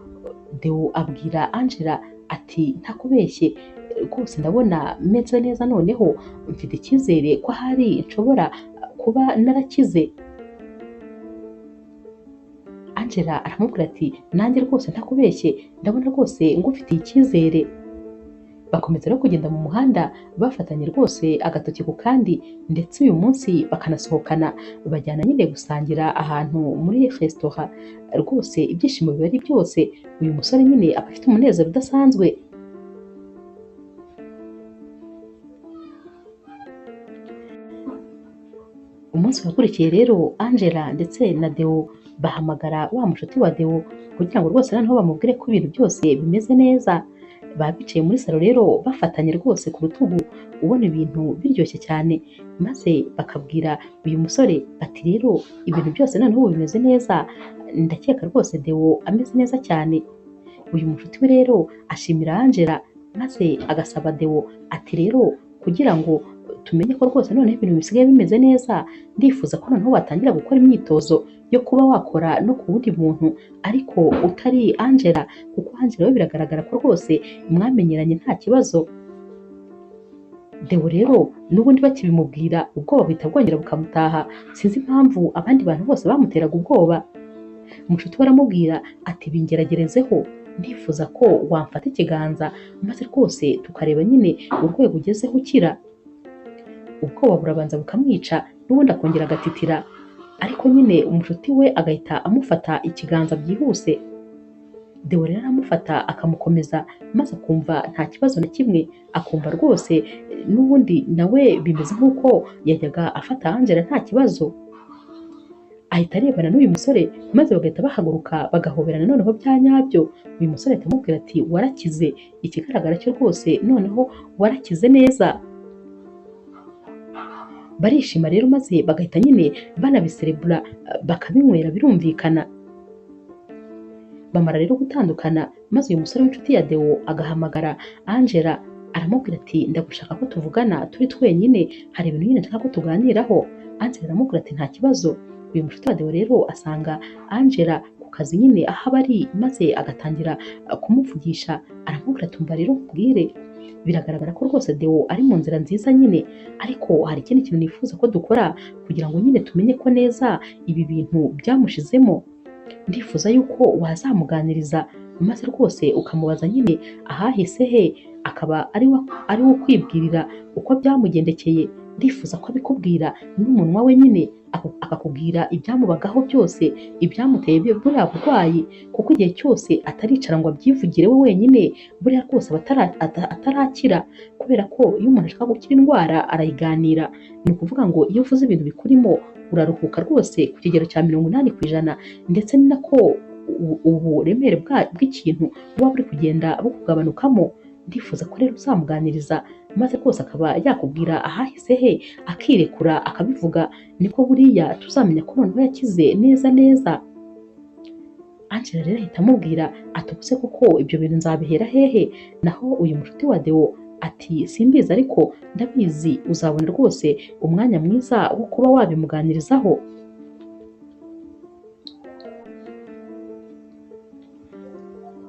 Deo abwira Angela ati ntakubeshye rwose ndabona meze neza, noneho mfite icyizere ko ahari nshobora kuba narakize. Angela aramubwira ati nanjye rwose ntakubeshye ndabona rwose ngufitiye icyizere. Bakomeza rero kugenda mu muhanda bafatanye rwose agatoki ku kandi, ndetse uyu munsi bakanasohokana bajyana nyine gusangira ahantu muri resitora. Rwose ibyishimo biba ari byose, uyu musore nyine aba afite umunezero udasanzwe. Umunsi wakurikiye rero Angela ndetse na Deo bahamagara wa mushuti wa Deo kugira ngo rwose noneho bamubwire ko ibintu byose bimeze neza. Baba bicaye muri salo rero bafatanye rwose ku rutugu, ubona ibintu biryoshye cyane, maze bakabwira uyu musore bati rero ibintu byose noneho ubu bimeze neza, ndakeka rwose Deo ameze neza cyane. Uyu mushuti we rero ashimira Angela maze agasaba Deo ati rero kugira ngo tumenye ko rwose noneho ibintu bisigaye bimeze neza, ndifuza ko noneho watangira gukora imyitozo yo kuba wakora no ku wundi muntu ariko utari Angela, kuko Angela we biragaragara ko rwose mwamenyeranye nta kibazo. Deo rero n'ubundi bakibimubwira ubwoba buhita bwongera bukamutaha, sinzi impamvu abandi bantu bose bamuteraga ubwoba. Umushuti we aramubwira ati bingeragerezeho, ndifuza ko wamfata ikiganza maze rwose tukareba nyine urwego ugezeho ukira. Ubwoba burabanza bukamwica n'ubundi akongera agatitira, ariko nyine umushuti we agahita amufata ikiganza byihuse. Deo rero aramufata akamukomeza maze akumva nta kibazo na kimwe, akumva rwose n'ubundi nawe bimeze nk'uko yajyaga afata Angela nta kibazo. Ahita arebana n'uyu musore maze bagahita bahaguruka bagahoberana noneho bya nyabyo. Uyu musore ahita amubwira ati warakize, ikigaragara cyo rwose noneho warakize neza. Barishima rero maze bagahita nyine banabiserebura bakabinywera birumvikana. Bamara rero gutandukana maze uyu musore w'inshuti ya Deo agahamagara Angela aramubwira ati ndagushaka ko tuvugana turi twenyine, hari ibintu nyine nshaka ko tuganiraho. Angela aramubwira ati nta kibazo. Uyu mushuti wa Deo rero asanga Angela ku kazi nyine aho aba ari maze agatangira kumuvugisha, aramubwira ati umva rero nkubwire, biragaragara ko rwose Deo ari mu nzira nziza nyine, ariko hari ikindi kintu nifuza ko dukora kugira ngo nyine tumenye ko neza ibi bintu byamushizemo. Ndifuza yuko wazamuganiriza maze rwose ukamubaza nyine ahahise he, akaba ari we ukwibwirira uko byamugendekeye. Ndifuza ko abikubwira n'umunwa we nyine, akakubwira ibyamubagaho byose, ibyamuteye buriya burwayi, kuko igihe cyose ataricara ngo abyivugire we wenyine, buriya rwose aba atarakira, kubera ko iyo umuntu ashaka gukira indwara arayiganira. Ni ukuvuga ngo iyo uvuze ibintu bikurimo uraruhuka rwose ku kigero cya 80%, ndetse ni nako uburemere bw'ikintu buba buri kugenda bukugabanukamo. Ndifuza ko rero uzamuganiriza maze rwose akaba yakubwira ahahise he, akirekura akabivuga, niko buriya tuzamenya ko noneho yakize neza neza. Angela rero ahita amubwira ati ubuse koko ibyo bintu nzabihera hehe? Naho uyu mushuti wa Deo ati simbizi ariko ndabizi uzabona rwose umwanya mwiza wo kuba wabimuganirizaho.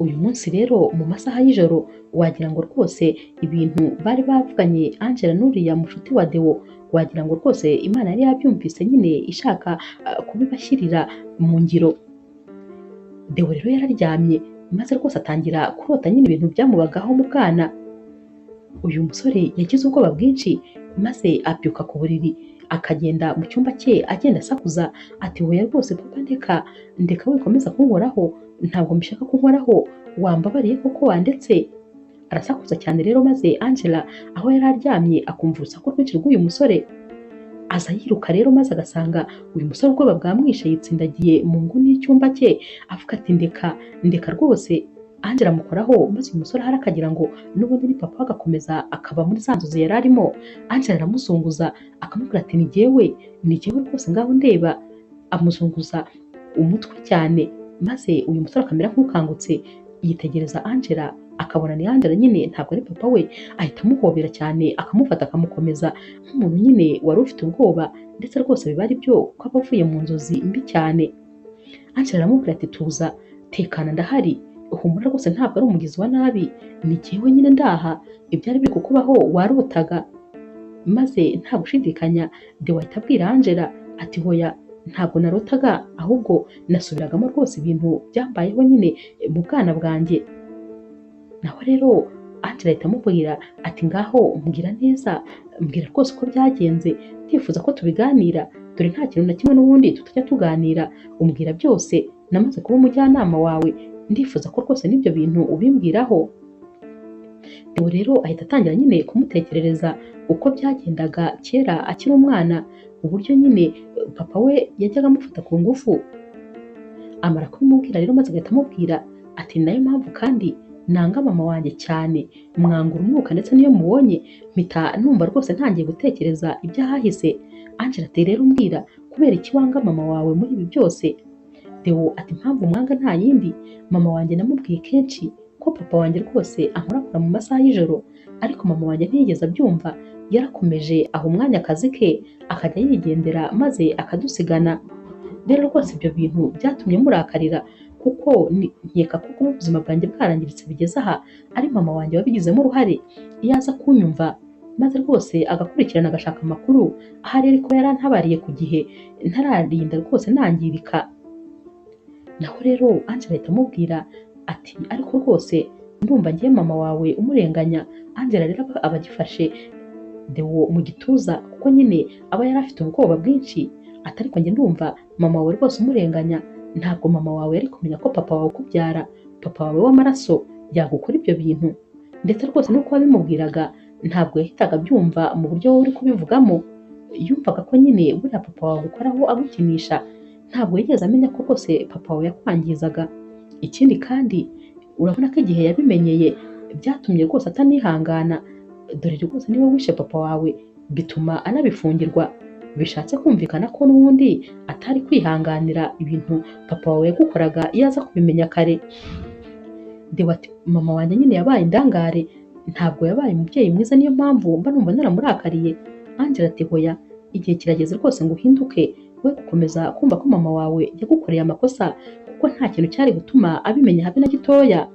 Uyu munsi rero mu masaha y'ijoro wagira ngo rwose ibintu bari bavuganye Angela n'uriya mushuti wa Deo, wagira ngo rwose Imana yari yabyumvise nyine ishaka kubibashyirira mu ngiro. Deo rero yararyamye maze rwose atangira kurota nyine ibintu byamubagaho mu bwana. Uyu musore yagize ubwoba bwinshi maze abyuka ku buriri akagenda mu cyumba cye agenda asakuza ati hoya rwose papa ndeka, ndeka wikomeza kunkoraho, ntabwo mbishaka kunkoraho, wambabariye koko wandetse. Arasakuza cyane rero maze Angela aho yari aryamye akumva urusaku rwinshi rw'uyu musore, aza yiruka rero maze agasanga uyu musore ubwoba bwamwishe yitsindagiye mu nguni y'icyumba cye, avuga ati ndeka, ndeka rwose. Angela amukoraho maze uyu musore ahari akagira ngo n'ubundi ni papa, agakomeza akaba muri za nzozi yari arimo. Angela aramuzunguza akamubwira ati ni jyewe, ni jyewe rwose ngaho ndeba. Amuzunguza umutwe cyane maze uyu musore akamera nk'ukangutse, yitegereza Angela akabona ni Angela nyine ntabwo ari papa we, ahita amuhobera cyane akamufata akamukomeza nk'umuntu nyine wari ufite ubwoba, ndetse rwose biba ari byo ko aba avuye mu nzozi mbi cyane. Angela aramubwira ati tuza, tekana ndahari, humura rwose ntabwo ari umugizi wa nabi, ni jyewe nyine ndaha, ibyari biri kukubaho warotaga. Maze nta gushidikanya Deo ahita abwira Angela ati hoya ntabwo narotaga, ahubwo nasubiragamo rwose ibintu byambayeho nyine mu bwana bwanjye. Naho rero Angela ahita amubwira ati ngaho mbwira neza, mbwira rwose uko byagenze, ndifuza ko tubiganira, dore nta kintu na kimwe n'ubundi tutajya tuganira, umbwira byose, namaze kuba umujyanama wawe, ndifuza ko rwose n'ibyo bintu ubimbwiraho. Deo rero ahita atangira nyine kumutekerereza uko byagendaga kera akiri umwana, uburyo nyine papa we yajyaga amufata ku ngufu. Amara kubimubwira rero maze agahita amubwira ati nayo mpamvu kandi nanga mama wanjye cyane, mwanga urunuka, ndetse niyo mubonye mpita numva rwose ntangiye gutekereza iby'ahahise. Angela ati rero mbwira kubera iki wanga mama wawe muri ibi byose? Deo ati impamvu mwanga nta yindi, mama wanjye namubwiye kenshi ko papa wanjye rwose ankorakora mu masaha y'ijoro, ariko mama wanjye ntiyigeze abyumva, yarakomeje aha umwanya akazi ke akajya yigendera maze akadusigana. Rero rwose ibyo bintu byatumye murakarira, kuko nkeka ko kuba ubuzima bwanjye bwarangiritse bigeze aha ari mama wanjye wabigizemo uruhare. Iyo aza kunyumva maze rwose agakurikirana agashaka amakuru, ahari ariko yarantabariye ku gihe ntararinda rwose nangirika. Naho rero Angela ahita amubwira ati ariko rwose ndumva ngiye mama wawe umurenganya. Angela rero aba agifashe Deo mu gituza, kuko nyine aba yari afite ubwoba bwinshi, ati ariko njye ndumva mama wawe rwose umurenganya, ntabwo mama wawe yari kumenya ko papa wawe ukubyara, papa wawe w'amaraso yagukora ibyo bintu. Ndetse rwose nuko wabimubwiraga ntabwo yahitaga abyumva mu buryo wowe uri kubivugamo, yumvaga ko nyine buriya papa wawe agukoraho agukinisha, ntabwo yigeze amenya ko rwose papa wawe yakwangizaga. Ikindi kandi urabona ko igihe yabimenyeye byatumye rwose atanihangana, dore rwose niwe wishe papa wawe bituma anabifungirwa. Bishatse kumvikana ko n'ubundi atari kwihanganira ibintu papa wawe yagukoraga iyo aza kubimenya kare. Deo ati mama wanjye nyine yabaye indangare, ntabwo yabaye umubyeyi mwiza, niyo mpamvu mba numva naramurakariye. Angela ati hoya, igihe kirageze rwose ngo uhinduke, we gukomeza kumva ko mama wawe yagukoreye amakosa, kuko nta kintu cyari gutuma abimenya habe na gitoya.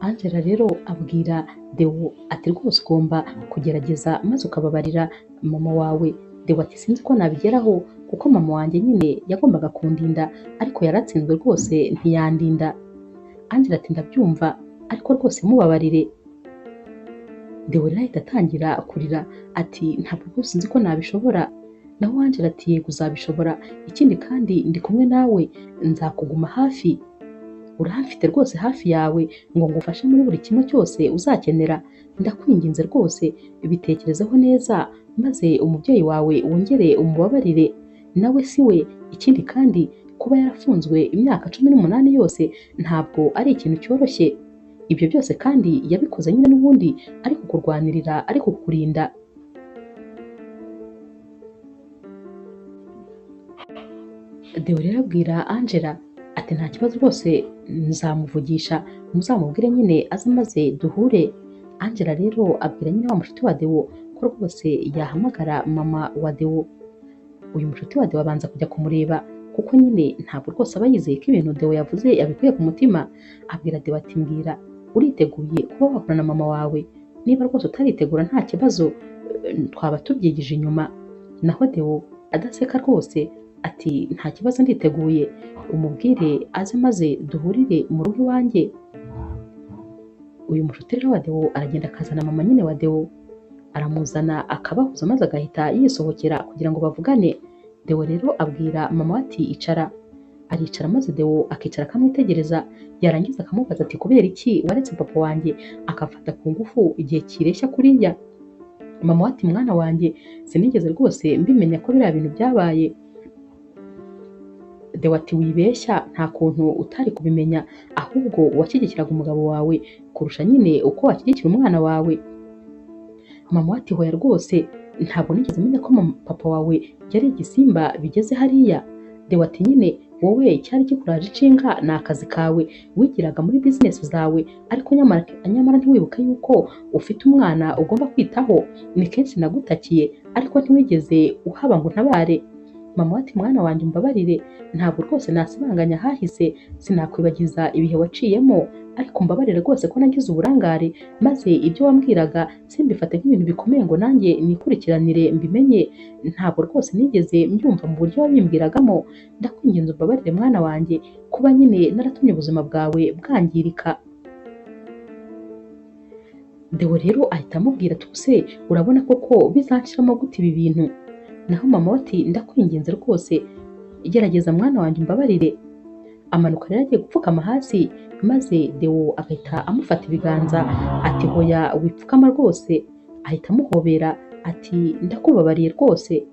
Angela rero abwira Deo ati rwose ugomba kugerageza maze ukababarira mama wawe. Deo ati sinzi ko nabigeraho kuko mama wanjye nyine yagombaga kundinda, ariko yaratsinzwe rwose ntiyandinda. Angela ati ndabyumva ariko rwose mubabarire. Deo rero ahita atangira kurira ati ntabwo rwose nzi ko nabishobora. Naho Angela ati yego uzabishobora, ikindi kandi ndi kumwe nawe nzakuguma hafi, uramfite rwose hafi yawe ngo ngufashe muri buri kimwe cyose uzakenera, ndakwinginze rwose bitekerezeho neza maze umubyeyi wawe wongere umubabarire, nawe si we. Ikindi kandi kuba yarafunzwe imyaka 18 yose ntabwo ari ikintu cyoroshye, ibyo byose kandi yabikoze nyine n'ubundi ari kukurwanirira, ari kukurinda. Deo rero abwira Angela ati nta kibazo rwose nzamuvugisha, muzamubwire nyine aze maze duhure. Angela rero abwira nyine wa mushuti wa Deo ko rwose yahamagara mama wa Deo. Uyu mushuti wa Deo abanza kujya kumureba, kuko nyine ntabwo rwose aba yizeye ko ibintu Deo yavuze yabikuye ku mutima. Abwira Deo ati mbwira uriteguye kuba wahura na mama wawe? Niba rwose utaritegura nta kibazo twaba tubyigije inyuma. Naho Deo adaseka rwose ati nta kibazo nditeguye, umubwire aze maze duhurire mu rugo iwanjye. Uyu mushuti rero wa Deo aragenda akazana mama nyine wa Deo, aramuzana akabahuza maze agahita yisohokera kugira ngo bavugane. Deo rero abwira mama ati icara, aricara maze Deo akicara akamwitegereza, yarangiza akamubaza ati kubera iki waretse papa wanjye akamfata ku ngufu igihe kireshya kuriya? Mama ati mwana wanjye sinigeze rwose mbimenya ko biriya bintu byabaye. Deo ati wibeshya, nta kuntu utari kubimenya, ahubwo washyigikiraga umugabo wawe kurusha nyine uko washyigikira umwana wawe. Mama ati hoya rwose ntabwo nigeze menya ko papa wawe yari igisimba bigeze hariya. Deo ati nyine wowe cyari kikuraje inshinga ni akazi kawe, wigiraga muri bizinesi zawe, ariko nyamara ntiwibuke yuko ufite umwana ugomba kwitaho. Ni kenshi nagutakiye ariko ntiwigeze uhaba ngo ntabare. Mama ati mwana wanjye umbabarire, ntabwo rwose nasibanganya ahahise, sinakwibagiza ibihe waciyemo, ariko mbabarire rwose ko nagize uburangare maze ibyo wambwiraga simbifate nk'ibintu bikomeye ngo nanjye nikurikiranire mbimenye, ntabwo rwose nigeze mbyumva mu buryo wabimbwiragamo. Ndakwinginze umbabarire mwana wanjye kuba nyine naratumye ubuzima bwawe bwangirika. Deo rero ahita amubwira ati ubuse urabona koko bizanshiramo gute ibi bintu? Naho mama ati ndakwinginze rwose gerageza mwana wanjye umbabarire. Amanuka rero agiye gupfukama hasi, maze Deo agahita amufata ibiganza ati hoya wipfukama rwose, ahita amuhobera ati ndakubabariye rwose.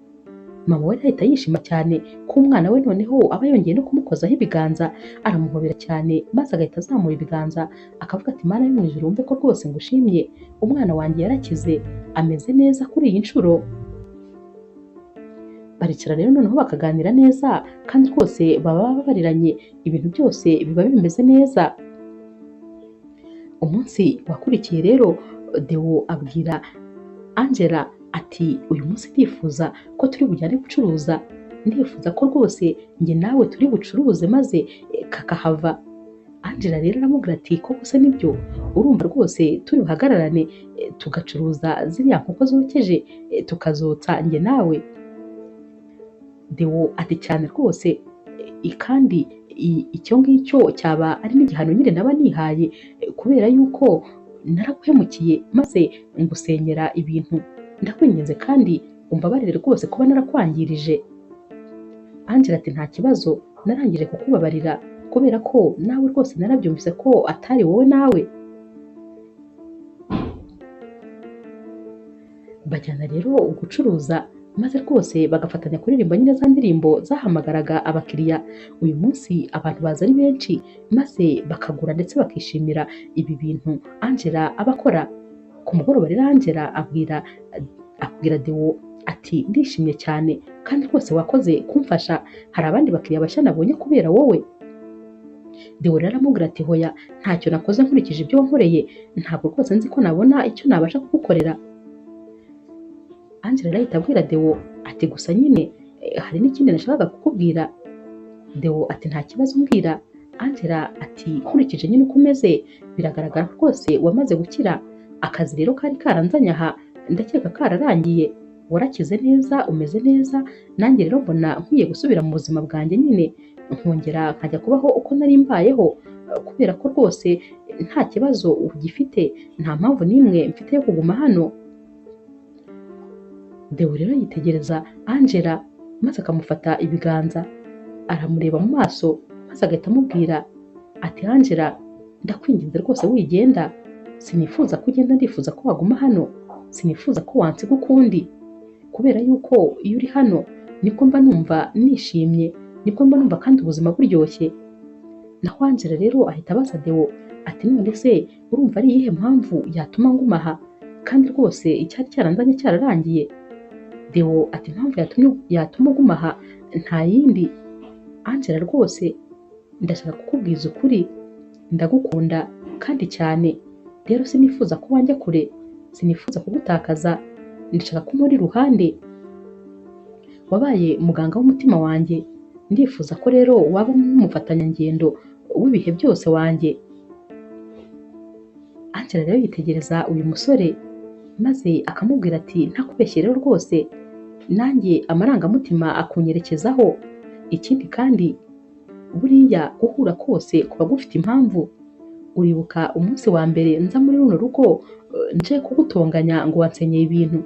Mama we ahita yishima cyane ko umwana we noneho aba yongeye no kumukozaho ibiganza, aramuhobera cyane maze agahita azamura ibiganza akavuga ati Mana yo mu ijuru wumve ko rwose ngushimye, umwana wanjye yarakize ameze neza kuri iyi nshuro. Baricara rero noneho bakaganira neza kandi rwose baba babariranye, ibintu byose biba bimeze neza. Umunsi wakurikiye rero Deo abwira Angela ati uyu munsi ndifuza ko turi bujyane gucuruza, ndifuza ko rwose njye nawe turi bucuruze maze kakahava. Angela rero aramubwira ati koko se nibyo, urumva rwose turi buhagararane tugacuruza ziriya nkoko zokeje tukazotsa njye nawe. Deo ati cyane rwose, kandi icyo ngicyo cyaba ari n'igihano nyine naba nihaye kubera yuko naraguhemukiye maze ngusenyera ibintu, ndakwinginze kandi umbabarire rwose kuba narakwangirije. Angela ati nta kibazo, narangije kukubabarira kubera ko nawe rwose narabyumvise ko atari wowe nawe. Bajyana rero gucuruza maze rwose bagafatanya kuririmba nyine za ndirimbo zahamagaraga abakiriya. Uyu munsi abantu baza ari benshi maze bakagura ndetse bakishimira ibi bintu Angela aba akora. Ku mugoroba rero Angela abwira Deo ati ndishimye cyane kandi rwose wakoze kumfasha, hari abandi bakiriya bashya nabonye kubera wowe. Deo rero aramubwira ati hoya ntacyo nakoze nkurikije ibyo wankoreye, ntabwo rwose nzi ko nabona icyo nabasha kugukorera. Angela ahita abwira Deo ati gusa nyine hari n'ikindi nashakaga kukubwira. Deo ati nta kibazo mbwira. Angela ati nkurikije nyine uko umeze biragaragara rwose wamaze gukira, akazi rero kari karanzanye aha ndakeka kararangiye, warakize neza umeze neza, nanjye rero mbona nkwiye gusubira mu buzima bwanjye nyine nkongera nkajya kubaho uko nari mbayeho, kubera ko rwose nta kibazo ugifite, nta mpamvu n'imwe mfite yo kuguma hano. Deo rero yitegereza Angela maze akamufata ibiganza aramureba mu maso maze agahita amubwira ati Angela ndakwinginze rwose wigenda, sinifuza ko ugenda, ndifuza ko waguma hano, sinifuza ko wansiga ukundi, kubera yuko iyo uri hano nibwo mba numva nishimye, nibwo mba numva kandi ubuzima buryoshye. Naho Angela rero ahita abaza Deo ati none se urumva ari iyihe mpamvu yatuma nguma aha kandi rwose icyari cyaranzanye cyararangiye? Deo ati impamvu yatuma uguma aha nta yindi, Angela rwose ndashaka kukubwiza ukuri, ndagukunda kandi cyane, rero sinifuza ko wanjya kure, sinifuza kugutakaza, ndashaka ko umpora iruhande, wabaye muganga w'umutima wanjye, ndifuza ko rero waba nk'umufatanyangendo w'ibihe byose wanjye. Angela rero yitegereza uyu musore maze akamubwira ati ntakubeshye rero rwose nanjye amarangamutima akunyerekezaho, ikindi kandi buriya guhura kose kuba gufite impamvu. Uribuka umunsi wa mbere nza muri runo rugo nje kugutonganya ngo wansenyeye ibintu,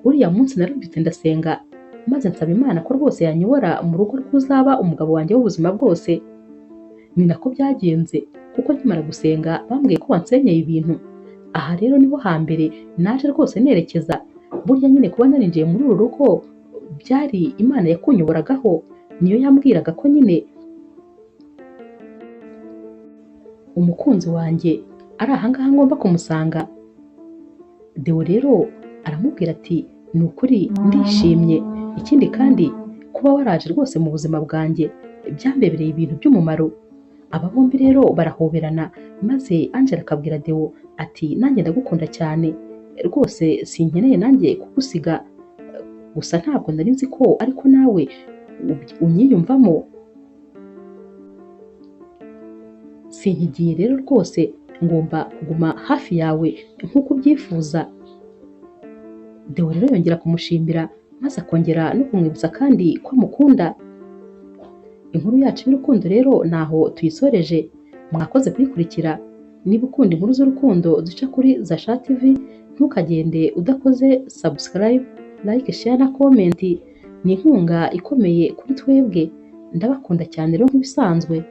uriya munsi narabyutse ndasenga maze nsaba Imana ko rwose yanyobora mu rugo rw'uzaba umugabo wanjye w'ubuzima bwose. Ni nako byagenze kuko nkimara gusenga bambwiye ko wansenyeye ibintu. Aha rero niho hambere naje rwose nerekeza, burya nyine kuba narinjiye muri uru rugo byari Imana yakunyoboragaho, niyo yambwiraga ko nyine umukunzi wanjye ari ahangaha ngomba kumusanga. Deo rero aramubwira ati ni ukuri ndishimye, ikindi kandi kuba waraje rwose mu buzima bwanjye byambebereye ibintu by'umumaro. Aba bombi rero barahoberana maze Angela akabwira Deo ati nanjye ndagukunda cyane rwose sinkeneye nanjye kugusiga, gusa ntabwo nari nzi ko ariko nawe unyiyumvamo, sinkigiye rero rwose ngomba kuguma hafi yawe nk'uko ubyifuza. Deo rero yongera kumushimira maze akongera no kumwibutsa kandi ko amukunda. Inkuru yacu y'urukundo rero naho tuyisoreje, mwakoze kuyikurikira. Niba ukunda inkuru z'urukundo zica kuri Zasha TV, ntukagende udakoze subscribe, like, share na comment. Ni inkunga ikomeye kuri twebwe. Ndabakunda cyane rero nk'ibisanzwe.